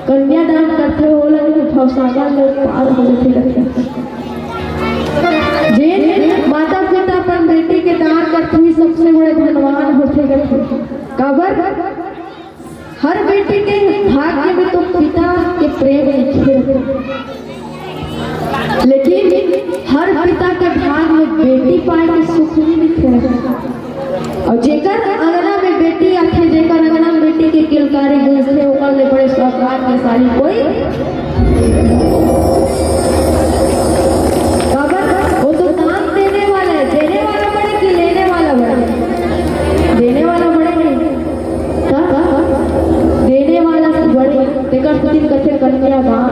कन्या दान करथे, ओला भी भवसागर ले पार हो जाथे करथे। जेन माता पिता अपन बेटी के दान करथे, सबसे बड़े धनवान होथे करथे। काबर? हर बेटी के भाग्य में तो पिता के प्रेम लिखे रथे, लेकिन हर पिता के भाग में बेटी पाए के सुख नहीं लिखे रथे। अउ जेकर अंगना में बेटी आथे, जेकर अंगना में बेटी के किलकारी गूंजथे, ओकर ले बड़े सौभाग्यशाली कोई। काबर? वो तो दान देने वाला है। देने वाला बड़े कि लेने वाला बड़े? देने वाला बड़े नहीं। का? देने वाला से बड़े। तेकर सेती कथे कन्यादान।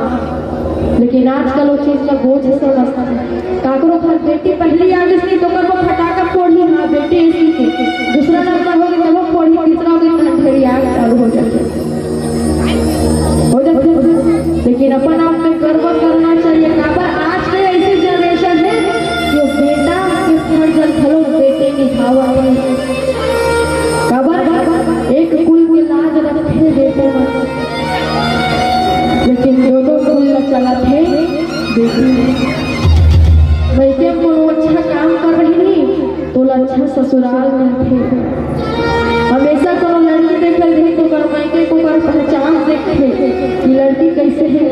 लेकिन आजकल वो चीज ला बोझ समझथे। काकरो घर बेटी पहली आ गई तो ओकर वो फटाका फोड़ही, हाँ, बेटी ऐसी थी। दूसरा नंबर हो गई, तब वो फोड़ही, तीसरा हो गई, तो ढेरी आग चालू हो जाती। हो जाथे। लेकिन अपन आप में गर्व करना चाहिए। काबर? आज के ऐसी जनरेशन है कि बेटा के फर्ज घलो बेटे निभावत है। काबर? एक कुल के लाज रखथे बेटे मन, लेकिन दो दो कुल ला चलाथे बेटी। वैसे कोनो अच्छा काम कर रही नहीं, तो ओला अच्छा ससुराल मिलथे। हमेशा कोनो लड़की देखल रही तो ओकर मायके को ओकर पहचान कि लड़की कैसे है,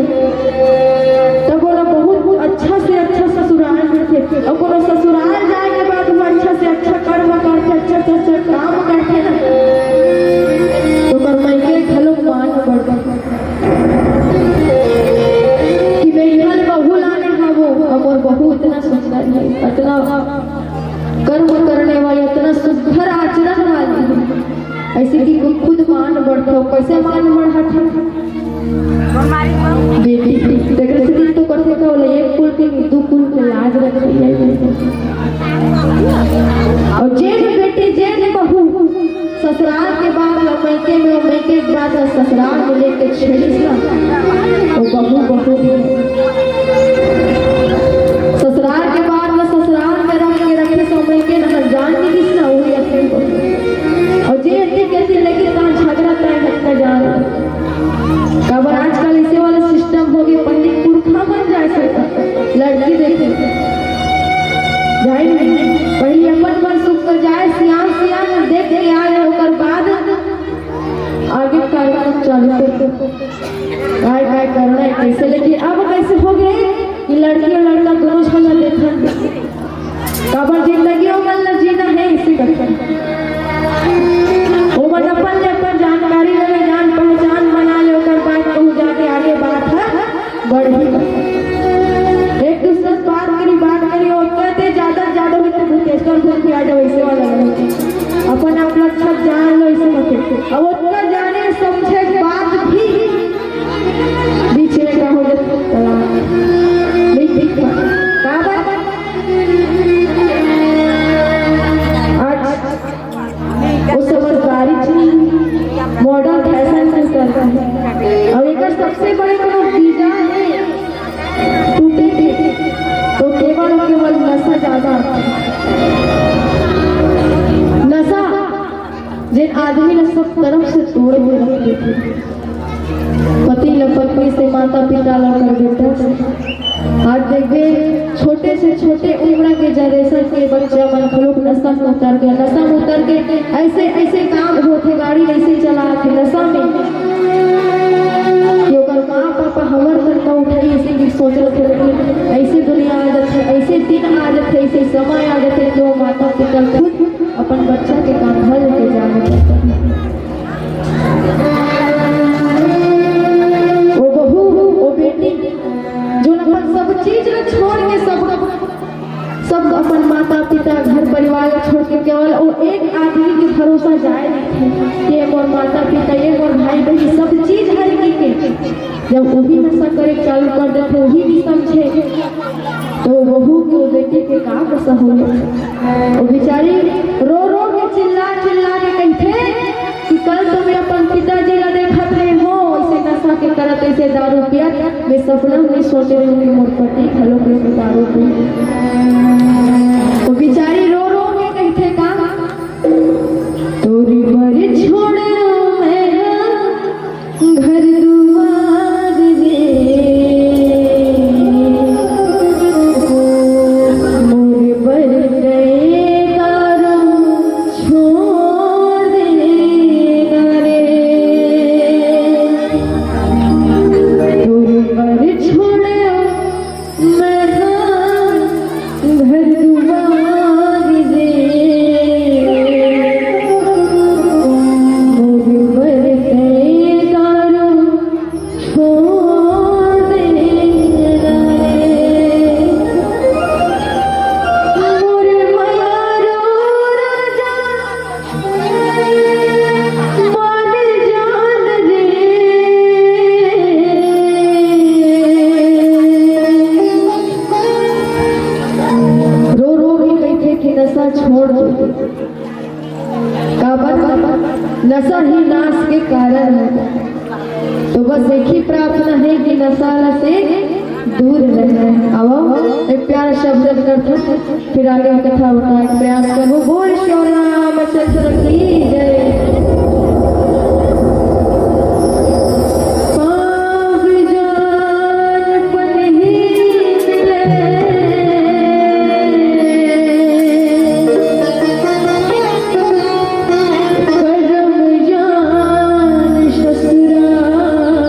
तब ओला बहुत अच्छा से अच्छा ससुराल मिलथे। और कोनो ससुराल जाए के बाद वो अच्छा से अच्छा कर्म करथे, अच्छा से अच्छा काम करथे ना, तो ओकर मइके घलो मान बढ़थे कि मैं इहल बहू लाने हवो, और मोर बहू इतना सुंदर है, इतना कर्म करने वाली, इतना सुंदर आचरण वाली है। ऐसे कि खुद मान बढ़थे, कैसे मान बढ़ाथे? बेटी, तेकरे से दिन तो करथे का होला, एक कुल के, दू कुल के लाज रखे। और जेन बेटी, जेन बहू ससुराल के बात ल मइके में, मइके के बात ल ससुराल में लेके छेड़िस ना, वो बहू, बहू नहीं। ससुराल के बात ल ससुराल में रख के रखे, सो मइके न जान नहीं दिस ना, वही असली बहू। और जे अति के अति लगी, तहाँ झगड़ा तय हत्या जान। काबर आजकल ऐसे वाला सिस्टम हो गए, पहले पुरखा मन जाए से लड़की देखे जाए नहीं। पहले अपन मन सुख कर जाए, सियान सियान देख के आए, ओकर बाद आगे कार्यक्रम चालू करते। काय काय करना है, कैसे, लेकिन अब कैसे हो गए कि लड़की और लड़का दोनों झन ला देखन। काबर जिंदगी ओमन ला जीना है, इसी करके ओमन अपन ले अपन जानकारी ले, जान पहचान बना ले, ओकर बाद कहूँ जाके आगे बात है बढ़ही। एक दूसरे से बात करी, बात करी, और कहते ज्यादा से ज्यादा होते भूतेश्वर घूम के आ जाओ, ऐसे वाला नहीं। अपन आप लोग सब जान लो, ऐसे मत। अब ओकर जाने समझे के बात भी बीच में का हो जाता, तलाक। नहीं ठीक बा। काबर? आज वो समझदारी थी, मॉडर्न फैशन के चलता है। और एक सबसे बड़े कोनो वीजा है, टूटे के, तो केवल, केवल नशा ज्यादा। नशा जेन आदमी ला सब तरफ से तोड़ के रख देथे। पति ला पत्नी से, माता पिता ला कर बेटा से। आज देखबे, छोटे से छोटे उम्र के जनरेशन के बच्चा मन घलोक नशा में उतर के, नशा में उतर के ऐसे, ऐसे काम होथे, गाड़ी ऐसे चलाथे नशा में, कि ओकर माँ पापा हमर तक न उठाई, ऐसे भी सोच रहे थे। लेकिन ऐसे दुनिया आ जाथे, ऐसे दिन आ जाथे, ऐसे समय आ जाथे कि वो माता पिता खुद अपन बच्चा के कांधा लेके जाने पड़ता है। वो बहू, वो बेटी, जो अपन सब चीज ला छोड़ के, सब, सब अपन माता पिता, घर परिवार ला छोड़ के केवल वो एक आदमी के भरोसा जाए रहिथे कि ये मोर माता पिता, ये मोर भाई बहन, सब चीज हर के। जब वही नशा करे चालू कर देथे, वही नहीं समझे, तो बहू के, बेटी के का दशा होले? वो बेचारी रो रो के, चिल्ला चिल्ला के कहिथे कि कल तो मैं अपन पिताजी ला देखत रहे हो, ऐसे नशा के करत, ऐसे दारू पियत, मैं सपना में सोचे रहे हूँ कि मोर पति घलो के दारू पी। वो बेचारी रो रो के कहिथे का, तोरी बर छोड़े मैं घर दुआर रे, मोर बर गए दारू छोड़ देना रे। मोर बर छोड़े मैं घर दुआर रे, मोर बर गए दारू छोड़ देना रे। मोर मयारो राजा मान जान रे। रो रो के कहिथे कि नशा छोड़ दो। काबर? नशा ही नाश के कारण है। तो बस एक ही प्रार्थना है कि नशा से दूर रहना है। आओ, एक प्यारा शब्द करते हैं, फिर आगे की कथा बताने का प्रयास करो। बोल श्री रामचंद्र की जय। पाँव जान पनही मिले, करम जान ससुराल।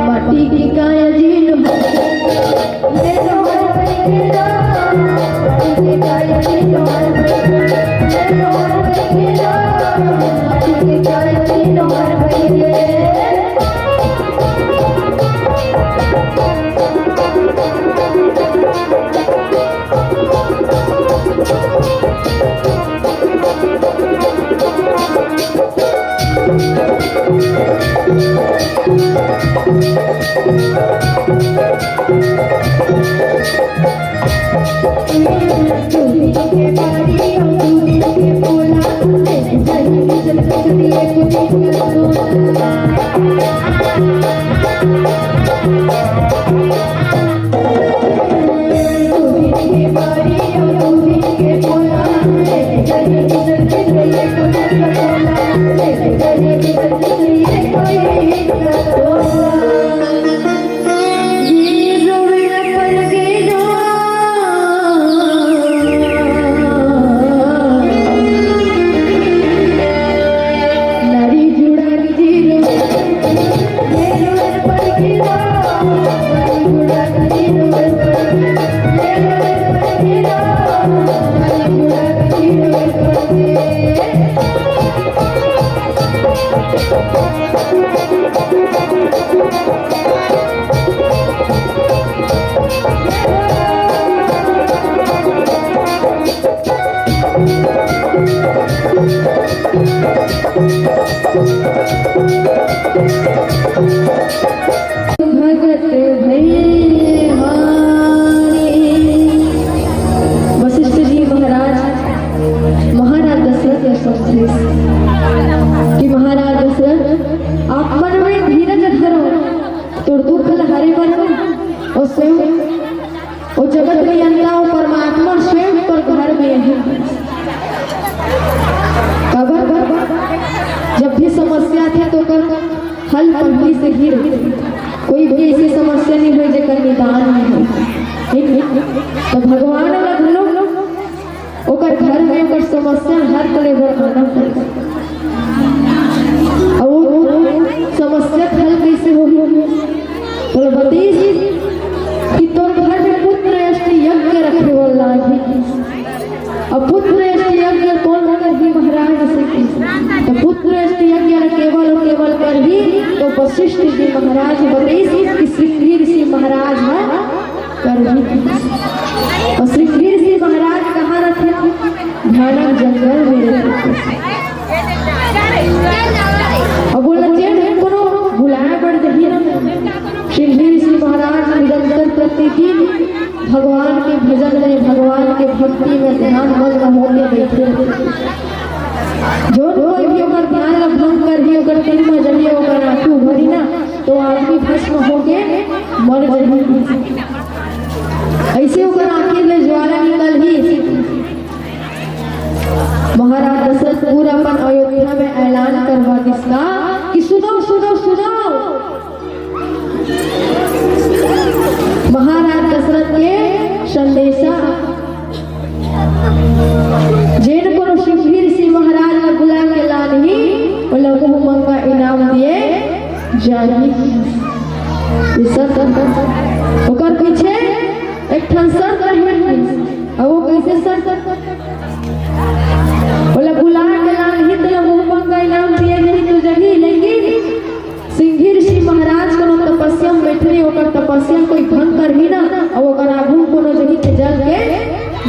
माटी के काया जी लो। भगत भैया। वशिष्ठ जी महाराज, महाराज दशरथ ला समझाइस कि महाराज दशरथ, आप मन में धीरज धरो, तोर दुख ला हरे बर अउ स्वयं अउ जगत नियंता अउ परमात्मा स्वयं तोर घर में हे। काबर? जब भी समस्या आथे त ओकर हल पहिली से ही रहिथे। कोई भी अइसे समस्या नइ होय जेकर निदान नइ होय। ठीक हे? त भगवान ला घलो ओकर घर में ओकर समस्या हर करे बर आना पड़थे। अउ वो समस्या के हल कइसे होही? त ओला बतइस कि तोर घर में पुत्र अष्ट यज्ञ रखे बर लागही। अब पुत्र अष्ट यज्ञ कोन करही महाराज अइसे कहिस। त पुत्र अष्ट यज्ञ ला केवल अउ केवल करही त वशिष्ठ जी महाराज बतइस कि श्रृंगी ऋषि महाराज ह करही। अउ श्रृंगी ऋषि महाराज कहाँ रहिथे? भयानक जंगल में रहिथे। अब बोला, जेन कोनो बुलाए बर जाही ना, श्रृंगी ऋषि महाराज निरंतर प्रतिदिन भगवान के भजन में, भगवान के भक्ति में ध्यान मग्न होके बइठे रहिथे। जो कोई भी ओकर ध्यान ला भंग करही, ओकर दिल में जले, ओकर आंखी उभरही ना, त आदमी भस्म होके मर जाही। अइसे ओकर आंखी ले ज्वाला निकलही। महाराज दशरथ पूरा अपन अयोध्या में ऐलान करवा दिस का कि सुनो, सुनो, सुनो, महाराज दशरथ के संदेशा। जेन कोनो श्रृंगी ऋषि महाराज ला बुला के लानही, ओला बहुमंगा इनाम दिए जाही। ये सब ओकर पीछे एक ठन शर्त रहिस। अउ वो कइसे शर्त? ओला बुला के लानही, त ओला बहुमंगा इनाम दिए जाही त जाही, लेकिन श्रृंगी ऋषि महाराज कोनो तपस्या में बइठे रही, ओकर तपस्या कोई भंग करही ना, अउ ओकर आगू कोनो जाही त जल के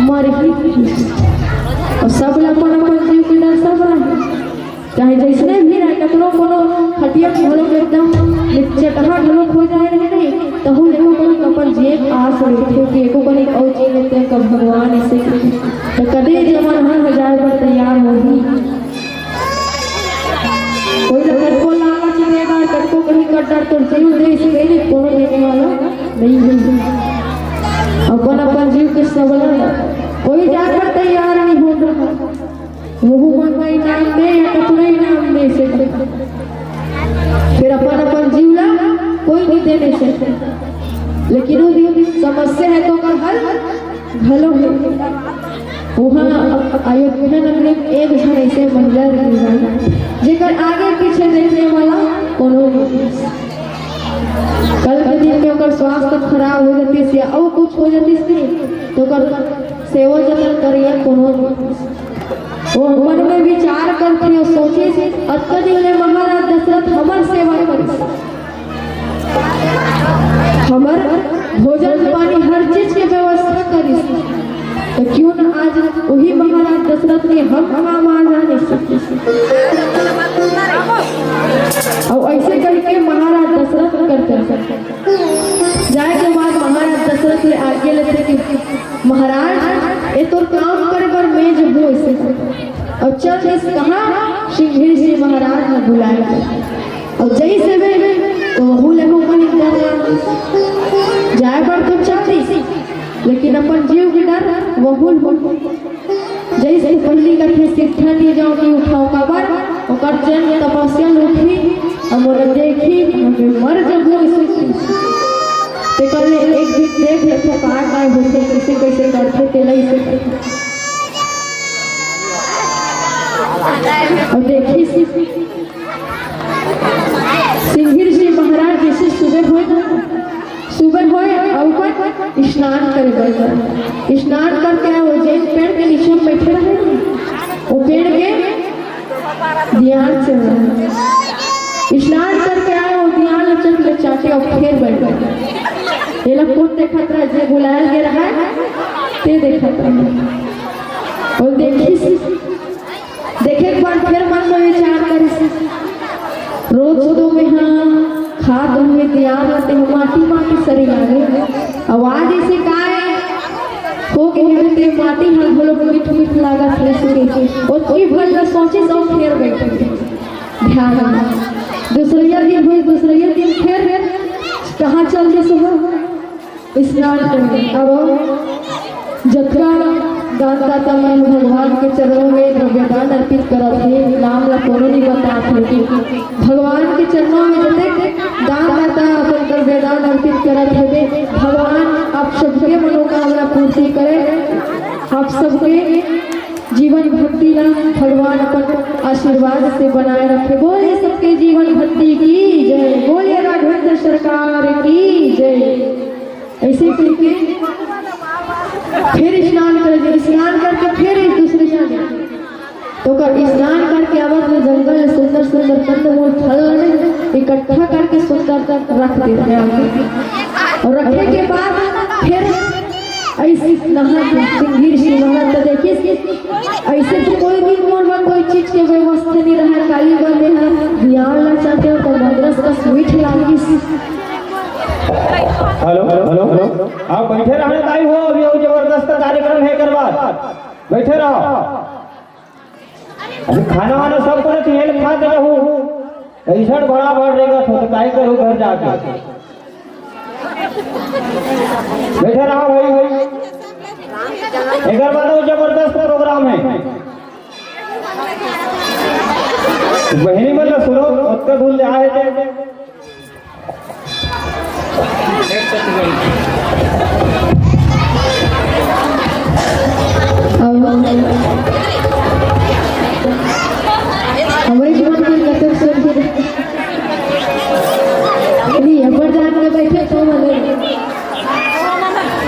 मरही। अउ सब ला अपन अपन जीव के डर सब रहे, चाहे जइसने भी रहे, कतनो कोनो खटिया घलो के एकदम चटहा घलो हो जाए रहे नहीं, तहू ले ओकर अपन जीए के आस रहिथे कि एको कनिक अउ जी लेते कब भगवान अइसे कहिथे। त कदे जवान हो जाए बर तैयार होही। कोई ला कतको लालच देगा, कतको कहीं कर डर, तोर जीव दे, इसके लिए कोनो देने वाला नहीं है। अपन अपन जीव के सबला मुहूं म इनाम दे या कतनो इनाम दे से, फेर अपन अपन जीव ला कोई नहीं देने से। लेकिन वो दिन समस्या हे तो ओकर हल घलो हे। वहाँ अयोध्या नगरी में एक झन ऐसे महिला रहिस हे, जेकर आगे पीछे देखने वाला कोनो नहीं। कल के दिन में ओकर स्वास्थ्य खराब हो जातिस या अउ कुछ हो जातिस नहीं, तो ओकर सेवा जतन करिया कोनो नहीं। वो मन में विचार करथे अउ सोचिस, अतका दिन ले महाराज दशरथ हमर सेवा करिस, हमर भोजन पानी हर चीज के व्यवस्था करिस, तो क्यों न आज वही महाराज दशरथ के हम काम आ जाने। अउ ऐसे करके महाराज दशरथ करते जाए के बाद महाराज दशरथ ले आज्ञा लेथे कि महाराज, ये तोर काम करे बर मेज हो ऐसे, अउ चल दिस कहाँ? सिंघिर जी महाराज ने बुलाए। अउ जइसे भी तो वहू ले ओकर डर लग जाए बर तो चल दिस, लेकिन अपन जीव के डर वहू ल जइसे पहिली कथे सिद्धा नहीं जाओ कि उठाओ काबर, ओकर जन तपस्या ल उठी, अउ मोला देखी, हमें मर जबो इसे। तेकर ले एक दिन देख लेथे का काय होथे, कैसे कैसे करथे तेला इसे। अउ देखिस सिंघिर जी महाराज जैसे सुबह होए ना, सुबह होए अउ ओकर स्नान करे बर जाए। स्नान करके आए, वो जेन पेड़ के नीचे में बैठे रहे, वो पेड़ के दियार चढ़ा। स्नान करके आए, वो दियार ल चट ले चाटे अउ फेर बैठ गए। ये लोग कौन देखत रहा? जे बुलायल गे रहा, ते देखत रहा। अउ देखिस देखे के बाद फेर मन में विचार करिस, रोज तो मैं हा खात हुए दियार ल ते माटी माटी सरी लागे, अउ आज इसे काय हो गे हे ते माटी ह घलो मीठ मीठ लागत हे सुने। ओतकी भर ल सोचिस अउ फेर बैठ गे। ध्यान में दूसरइया दिन होइस, दूसरइया दिन फेर कहाँ चल दिस हो? स्नान करने। अब जतका दानदाता मन भगवान के चरणों में द्रव्यदान अर्पित करत हे, नाम ला कोनो नहीं बतात हे। भगवान के चरणों में जतेक दानदाता अपन द्रव्यदान अर्पित करत हे, भगवान आप सबके मनोकामना पूर्ति करे, आप सबके जीवन भक्ति ला भगवान अपन आशीर्वाद से बनाए रखे। बोले सबके जीवन भक्ति की जय, बोले राघवेंद्र सरकार की जय। ऐसे करके फिर स्नान करे, स्नान करके फिर एक दूसरे से तो कर स्नान करके आवत में जंगल में सुंदर सुंदर कंदमूल फल इकट्ठा करके सुंदर रख देथे। अउ रखे के बाद फिर ऐसे नहा के सिंघिर जी नहा तो देखिस, ऐसे तो कोई भी मोर बर कोई चीज के व्यवस्था नहीं रहा। काली बने है, ध्यान ला चाहते हो तो मद्रस का स्वीट लागिस। Hello, hello, hello. आप बैठे रहना ताई हो, अभी अउ जबरदस्त कार्यक्रम हे करवा। बैठे रहो। अभी खाना वाना सब करत हे, खा के रहू। ऐसा बड़ा बढ़ रहेगा तो काय करू घर जाके। बैठे रहो भाई, भाई। एकर बाद अउ जबरदस्त प्रोग्राम हे। बहिनी मन ला सुनो, ओतका दूर ले आए थे। अब हमरे जीवन के कतक सुन के नहीं, अब्बर जान में बैठे तो मले।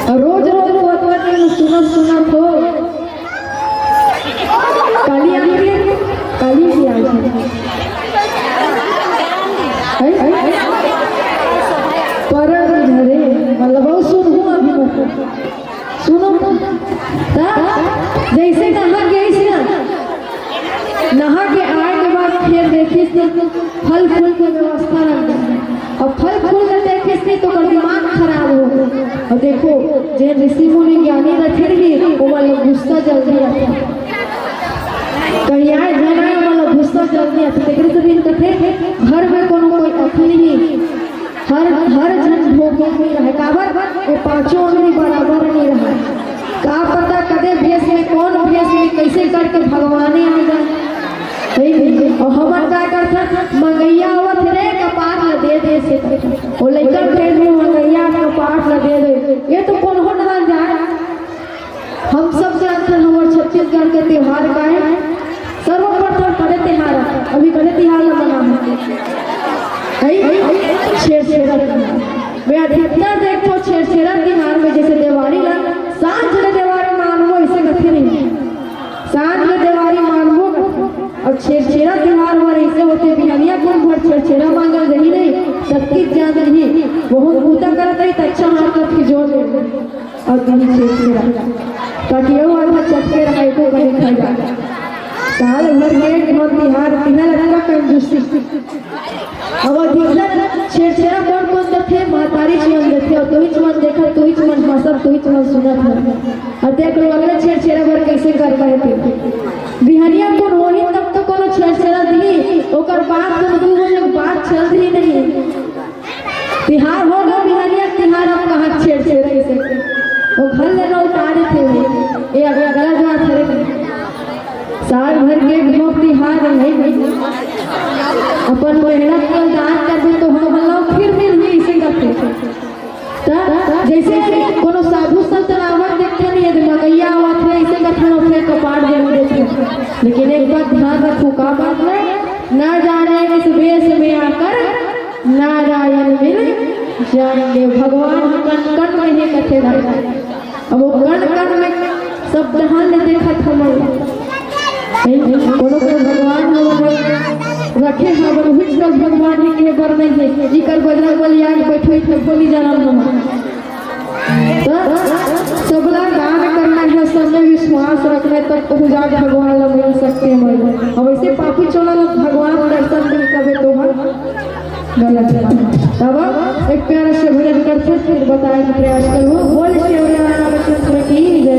अउ रोज रोज वो तो सुनत सुनत हो। काली आंधी, काली की आंधी। है? परम धरे, मतलब, वो सुन हुआ भी मतलब। सुनो, ता, जैसे नहा गइस ना, नहा के आए के बाद फिर देखिस तो फल फूल के व्यवस्था रख दे। अउ फल फूल के देखिस नहीं तो ओकर दिमाग खराब हो गए। अउ देखो, जे ऋषि मुनि ज्ञानी रथे रही, वो वाला गुस्सा जल्दी रखे। कहीं आए, घर आए वाला गुस्सा जल्दी आथे। तेकरे से दिन कथे, घर में कोनो कोई अखनी नहीं, हर, हर झन भोगे नहीं रहे। काबर? ये पांचों अंगरी बराबर नहीं रहे। का पता कदे भेष में, कौन भेष में, कैसे करके भगवाने आ वो लइका भेज में मंगैया के पाठ ल दे दे। ये तो कोनो नहा जाए। हम सब जानथन हमर छत्तीसगढ़ के त्योहार का है। सर्वप्रथम बड़े त्योहार, अभी बड़े त्योहार ला मनाहूं। है? छेरछेरा त्योहार। मैं अधिकतर देखथों छेरछेरा त्योहार में जैसे देवारी ला, सांझ ले देवारी मानबो, ऐसे कथे नहीं। सांझ ले देवारी मानबो, अब छेरछेरा त्योहार हर ऐसे होथे, बिहनिया कुन भर छेरछेरा मांगल रही नहीं, सक्कित जान रही, बहुत बूता करत रही, त अच्छा हाथ करके जोर दे। अउ कहीं छेरछेरा, ताकि वो आधा चटके रहा, एको कहीं खा जा। साल भर के एक ठो तिहार, तिहार अतना कंजूसी। अब अधिकतर छेरछेरा कोन कोन देथे? महतारी चुमन देथे, अउ तुही चुमन देखत, तुही चुमन हंसत, तुही चुमन सुनत हन। अउ देख लो, अगले छेरछेरा बर कैसे करना है तेन। बिहनिया कुन होही तब तो कोनो छेरछेरा दिही, ओकर बाद कोनो दू बजे बात चल रही नहीं। तिहार होगे, बिहनिया तिहार अब कहाँ छेरछेरा कैसे? वो घर ले ना उतारे थे वो। ये अगला, अगला बात है। साल भर के एक तिहार है, अपन मेहनत के दान करबे तो हम लोग फिर मिलही, इसे करथे। त जैसे कोनो साधु संत रावत देखथन, यदि मंगैया आवत हे, इसे कथन ओकरे कपाट जरूर देथे। लेकिन एक बात ध्यान रखो, का बात है? न जाने किस वेश में आकर नारायण मिल जाएंगे। भगवान कण कण में हे कथे। अब वो कण कण में सब जहान ले देखत हमन। कोनो कोनो भगवान हमन रखे हवन, उहिच कस भगवान ही के बर नहीं है। इकर बजरंग बली आके बैठो, इतने बोली जाना हम। तो सबला दान करना है, सब में विश्वास रखना है, तब पहुँचा भगवान ला मिल सकते हैं। अब ऐसे पापी चोला ला भगवान दर्शन नहीं करे तो हम गलत बात। तब एक प्यारा से भजन करते, फिर बताए कि प्रयास करो। बोल शिवराम रामचंद्र की जय।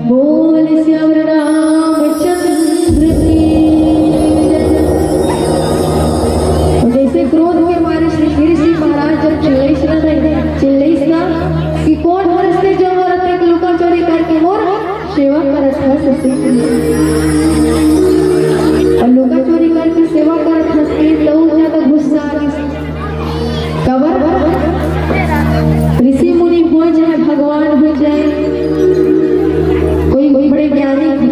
बोल सियावर रामचंद्र की जय। जैसे क्रोध के मारे श्री गिरि सिंह महाराज जब चिल्लइस ना, चिल्लइस ना कि कोन हरस ते जो मोर अतेक लुका चोरी करके मोर सेवा करत हस। अउ लुका चोरी करके सेवा करत हस, त अउ ज्यादा गुस्सा आ गिस। काबर? ऋषि मुनि हो चाहे भगवान हो चाहे कोई, कोई बड़े ज्ञानी,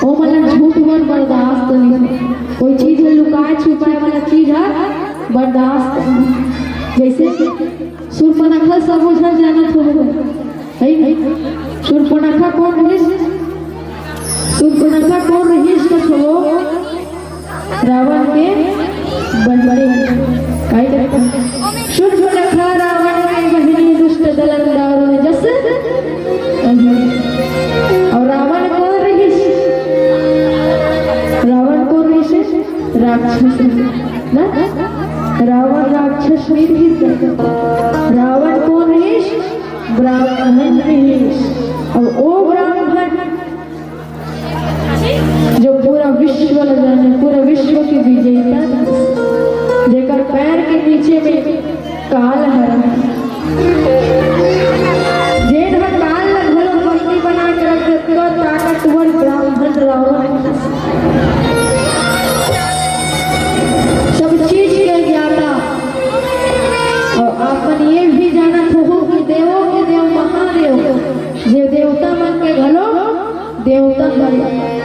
ओ मन ला झूठ मन बर्दाश्त नहीं। कोई चीज ला लुकाए छुपाए वाला चीज ह बर्दाश्त नहीं। जैसे सूर्पनखा सब झन जानत होबे, है नहीं? सूर्पनखा कोन रहिस? सूर्पनखा कोन रहिस कथो? रावण के बहिनी। काई करत? सूर्पनखा रावण के बहिनी, दुष्ट दलन दारुण जस। अउ रावण कोन रहिस? रावण कोन रहिस? राक्षस रहिस ना? रावण राक्षस नहीं रहिस। रावण कोन रहिस? ब्राह्मण रहिस। अउ ओ ब्राह्मण जो पूरा विश्व ल जाने, पूरा विश्व के विजेता, जेकर पैर के नीचे में काल हरय, जेन ह काल ल घलो बंदी बना के रख दे, तो ताकतवर ब्राह्मण रावण। सब चीज के ज्ञाता। अउ अपन ये भी जानत होहू कि देवों के देव महादेव, जे देवता मन के घलो देवता हरे।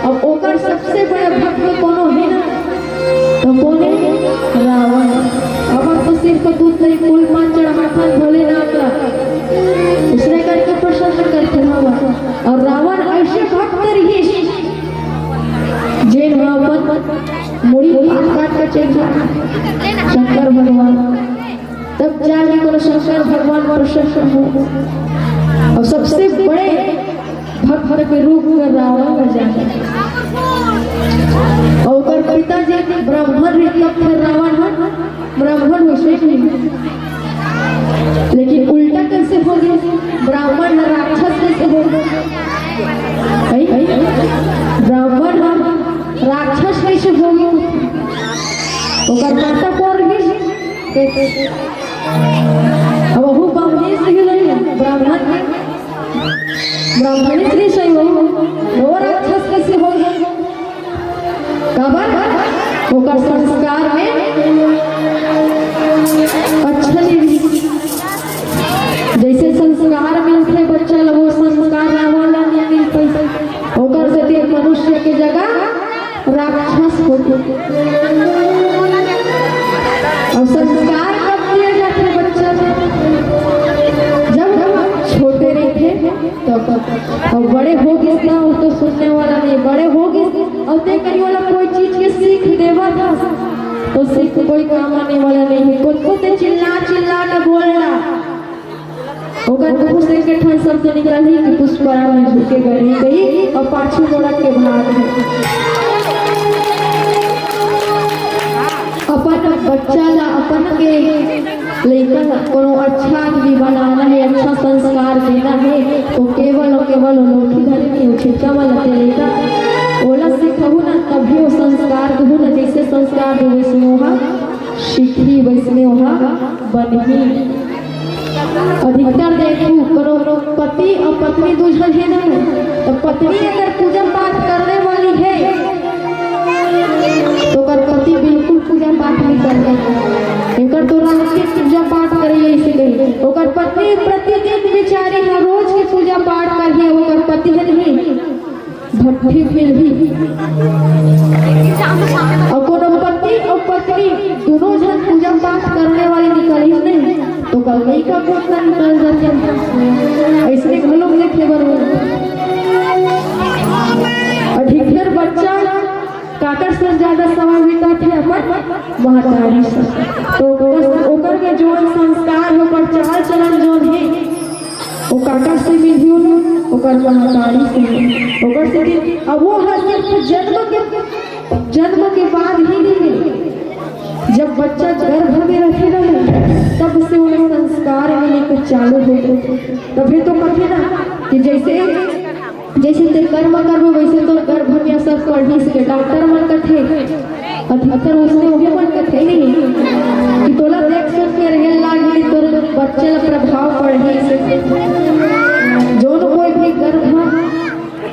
अब ओकर सबसे बड़ा भक्त कोनो हे ना, तो कोन हे? रावण। अपन तो सिर पर दूध दही फूल पान चढ़ाथन भोलेनाथ ला, उसने करके प्रसन्न करथन रावण। अउ रावण ऐसे भक्त रहिस, जेन ह अपन मुड़ी काट काट के चल जाय शंकर भगवान। तब जाके कोनो शंकर भगवान प्रसन्न हो। अउ सबसे बड़े भक्त के रूप में रावण में जाने। अउ ओकर पिताजी ब्राह्मण रहिस, तब फेर रावण ह ब्राह्मण होइस नहीं। लेकिन उल्टा कैसे हो गे? ब्राह्मण ह राक्षस कैसे हो गे? भाई, भाई, ब्राह्मण ह राक्षस कैसे हो गे? ओकर माता कोन रहिस? अब वहू ब्राह्मण से ही रही, ब्राह्मण। ब्राह्मणी स्त्री सही हो, वो राक्षस कैसे हो? काबर? ओकर संस्कार में अच्छा नहीं। जैसे संस्कार मिलथे बच्चा ल, वो संस्कार रावण ला नहीं मिल पाई। ओकर सेती मनुष्य के जगह राक्षस होथे। अउ संस्कार कब दिए जाथे बच्चा ल? जब छोटे रहिथे तब। अउ बड़े हो गिस ना, वो तो सुनने वाला नहीं। बड़े हो गिस, अउ ते कहीं वाला कोई चीज के सीख देवा था, तो सीख कोई काम आने वाला नहीं है। कुछ कुछ चिल्ला चिल्ला के बोलना, ओकर मुंह से एक ठन शब्द निकलही कि पुष्परा में झुकेगा नहीं कही, अउ पाछू मुड़क के भाग है। अपन बच्चा ला, अपन के लइका ला कोनो अच्छा आदमी बनाना है, अच्छा संस्कार देना है, तो केवल अउ केवल वो लोग ही घर में उचिता वाला के लइका ओला सिखाहू ना, तभी वो संस्कार देहू ना। जैसे संस्कार दे वैसने ओहा सीखही, वैसने ओहा बनही। अधिकतर देखू, कोनो पति अउ पत्नी दू झन हे ना, तो पत्नी अगर पूजा पाठ करने वाली है, तो ओकर पति बिल्कुल पूजा पाठ नहीं करने। एकर तो रात के पूजा पाठ करिए, इसीलिए ओकर पत्नी प्रतिदिन बेचारी हर रोज के पूजा पाठ करिए, ओकर पति है नहीं। भट्ठी फिर भी। अउ कोनो पति अउ पत्नी दोनों झन पूजा पाठ करने वाली निकलिस नहीं, तो कल नहीं का पोतना निकल जाते। ऐसने घलो देखे बर हो। अधिकतर बच्चा काकर से ज्यादा समय बिताथे अपन महतारी से। तो ओकर, ओकर के जो संस्कार, ओकर चाल चलन जो है, वो काकर से मिलही ना, ओकर महतारी से। ओकर से कि अब वो हर सिर्फ जन्म के, जन्म के बाद ही नहीं मिले। जब बच्चा गर्भ में रहे ना, तब से वो संस्कार मिले के चालू हो गए। तभी तो कहते ना कि जैसे, जैसे ते कर्म करबे, वैसे तो गर्भ में असर पड़ही से। डॉक्टर मन कथे, अधिकतर उसने वही मन कथे नहीं कि तोला देख सुन के रेल लागही, तोर बच्चे ला प्रभाव पड़ही से। जोन कोई भी गर्भ,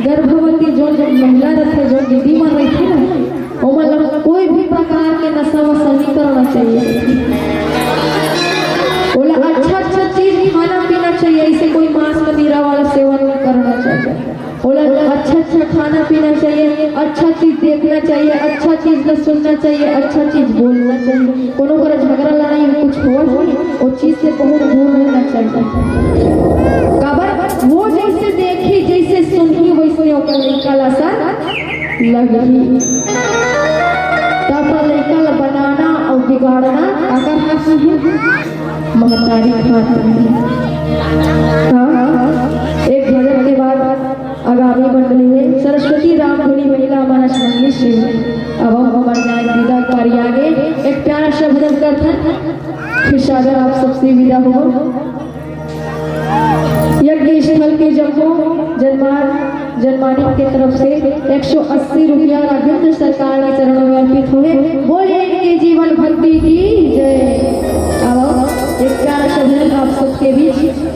गर्भवती जोन, जोन महिला रथे, जोन दीदी मन रथे ना, ओमन ला कोई भी प्रकार के नशा वशा नहीं करना चाहिए। ओला अच्छा अच्छा चीज खाना पीना चाहिए, ऐसे कोई मांस मदिरा वाला सेवन नहीं करना चाहिए। ओला अच्छा अच्छा खाना पीना चाहिए, अच्छा चीज देखना चाहिए, अच्छा चीज ला सुनना चाहिए, अच्छा चीज बोलना चाहिए। कोनो करा झगड़ा लड़ाई कुछ होवत नहीं, वो चीज से बहुत दूर रहना चाहिए। काबर वो जैसे देखी, जैसे सुनही, वैसे ओकर लइका ला असर लगही। त अपन लइका ला बनाना अउ बिगाड़ना काकर हाथ में है? महतारी के हाथ में है। हाँ, एक भजन के बाद आगामी मंडली में सरस्वती रामधुनी महिला मानस मंडली से अब हम हमारे जाए विदा पारी आगे एक प्यारा सा भजन करथन, फिर सादर आप सबसे विदा हो। यज्ञ स्थल के जम्मो जन्मान, जन्मानी के तरफ से एक सौ अस्सी रुपया राघवेंद्र सरकार के चरणों में अर्पित हुए। बोलिए इनके जीवन भक्ति की जय। अब एक प्यारा सा भजन आप सबके बीच।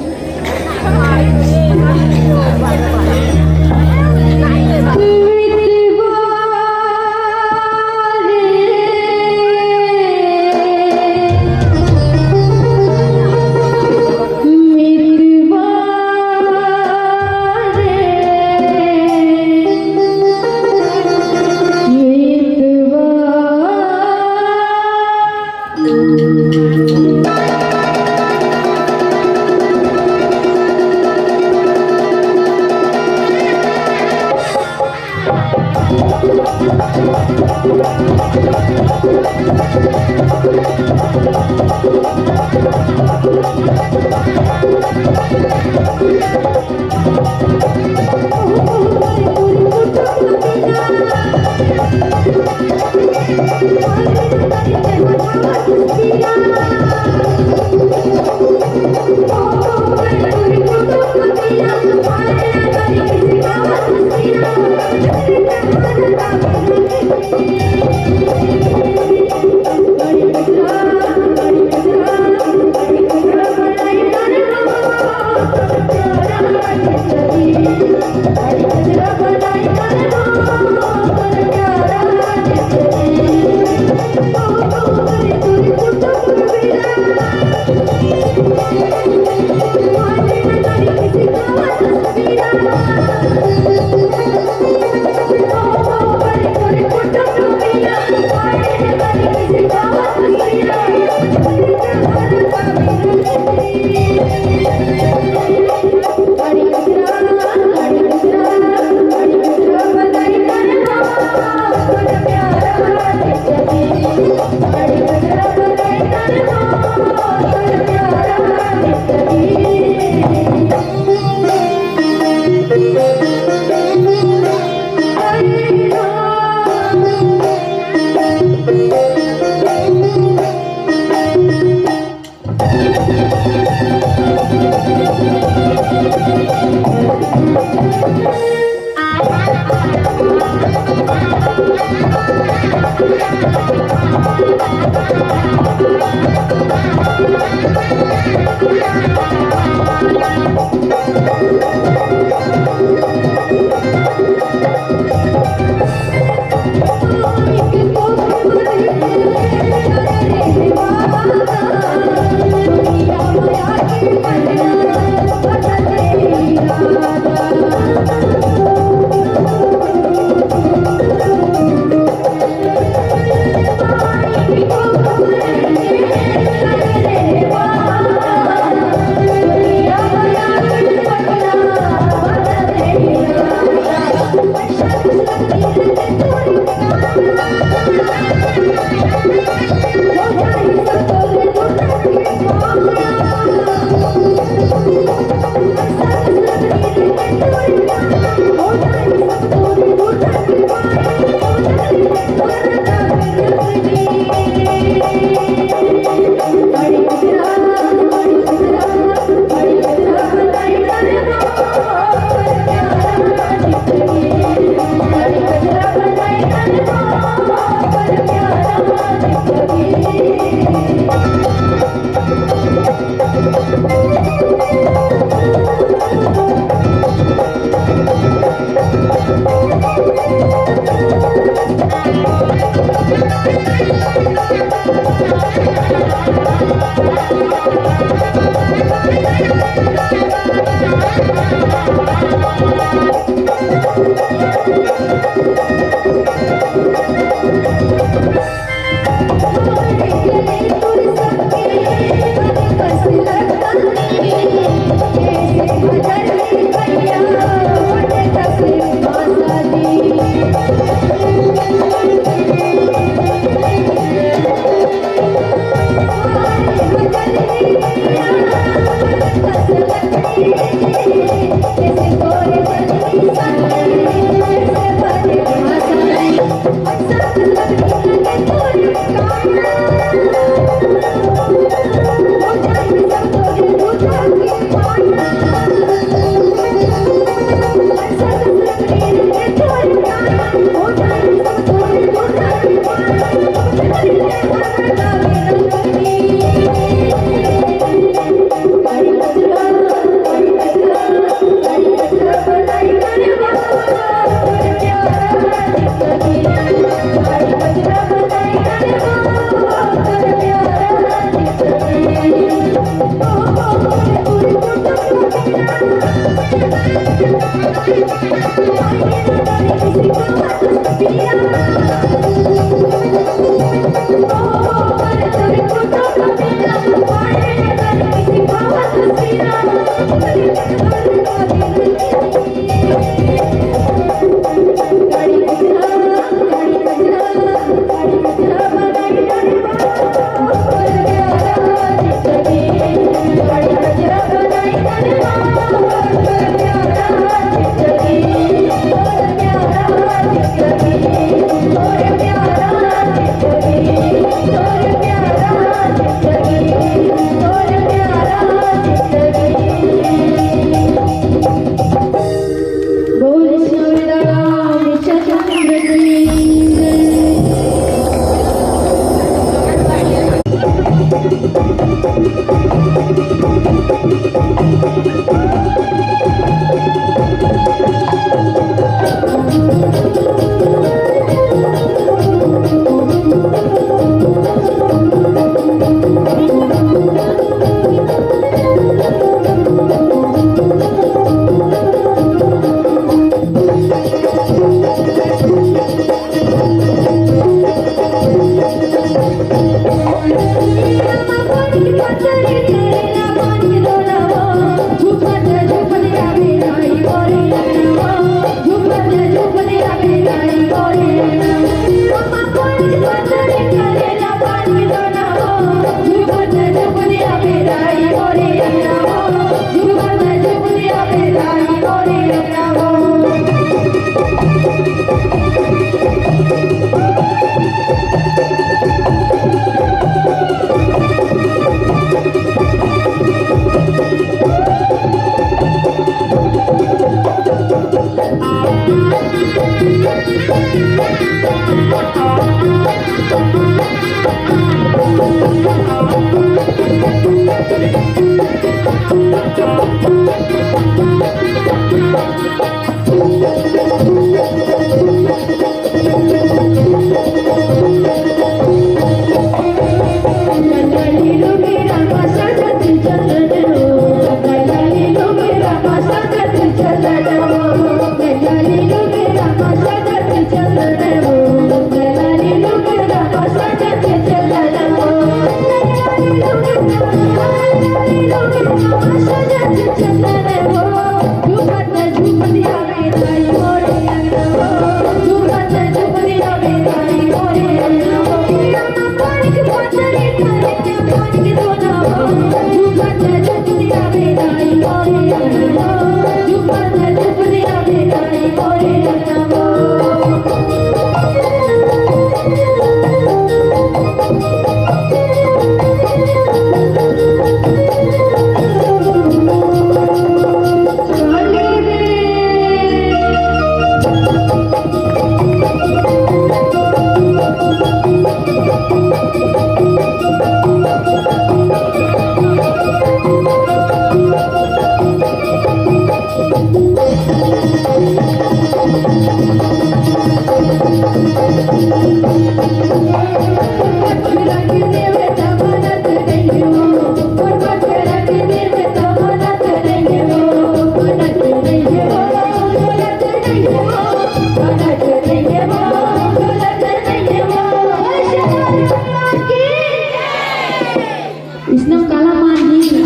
इसने काला मार दी।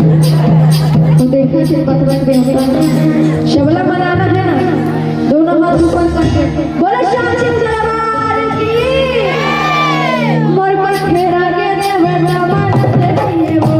तो देखा से पतवन पे होता है। शबला मनाना है ना, दोनों हाथ ऊपर करके बोलो, श्याम सिंह दरबार की। मोर पर फेरा के देवे जमानत नहीं है वो।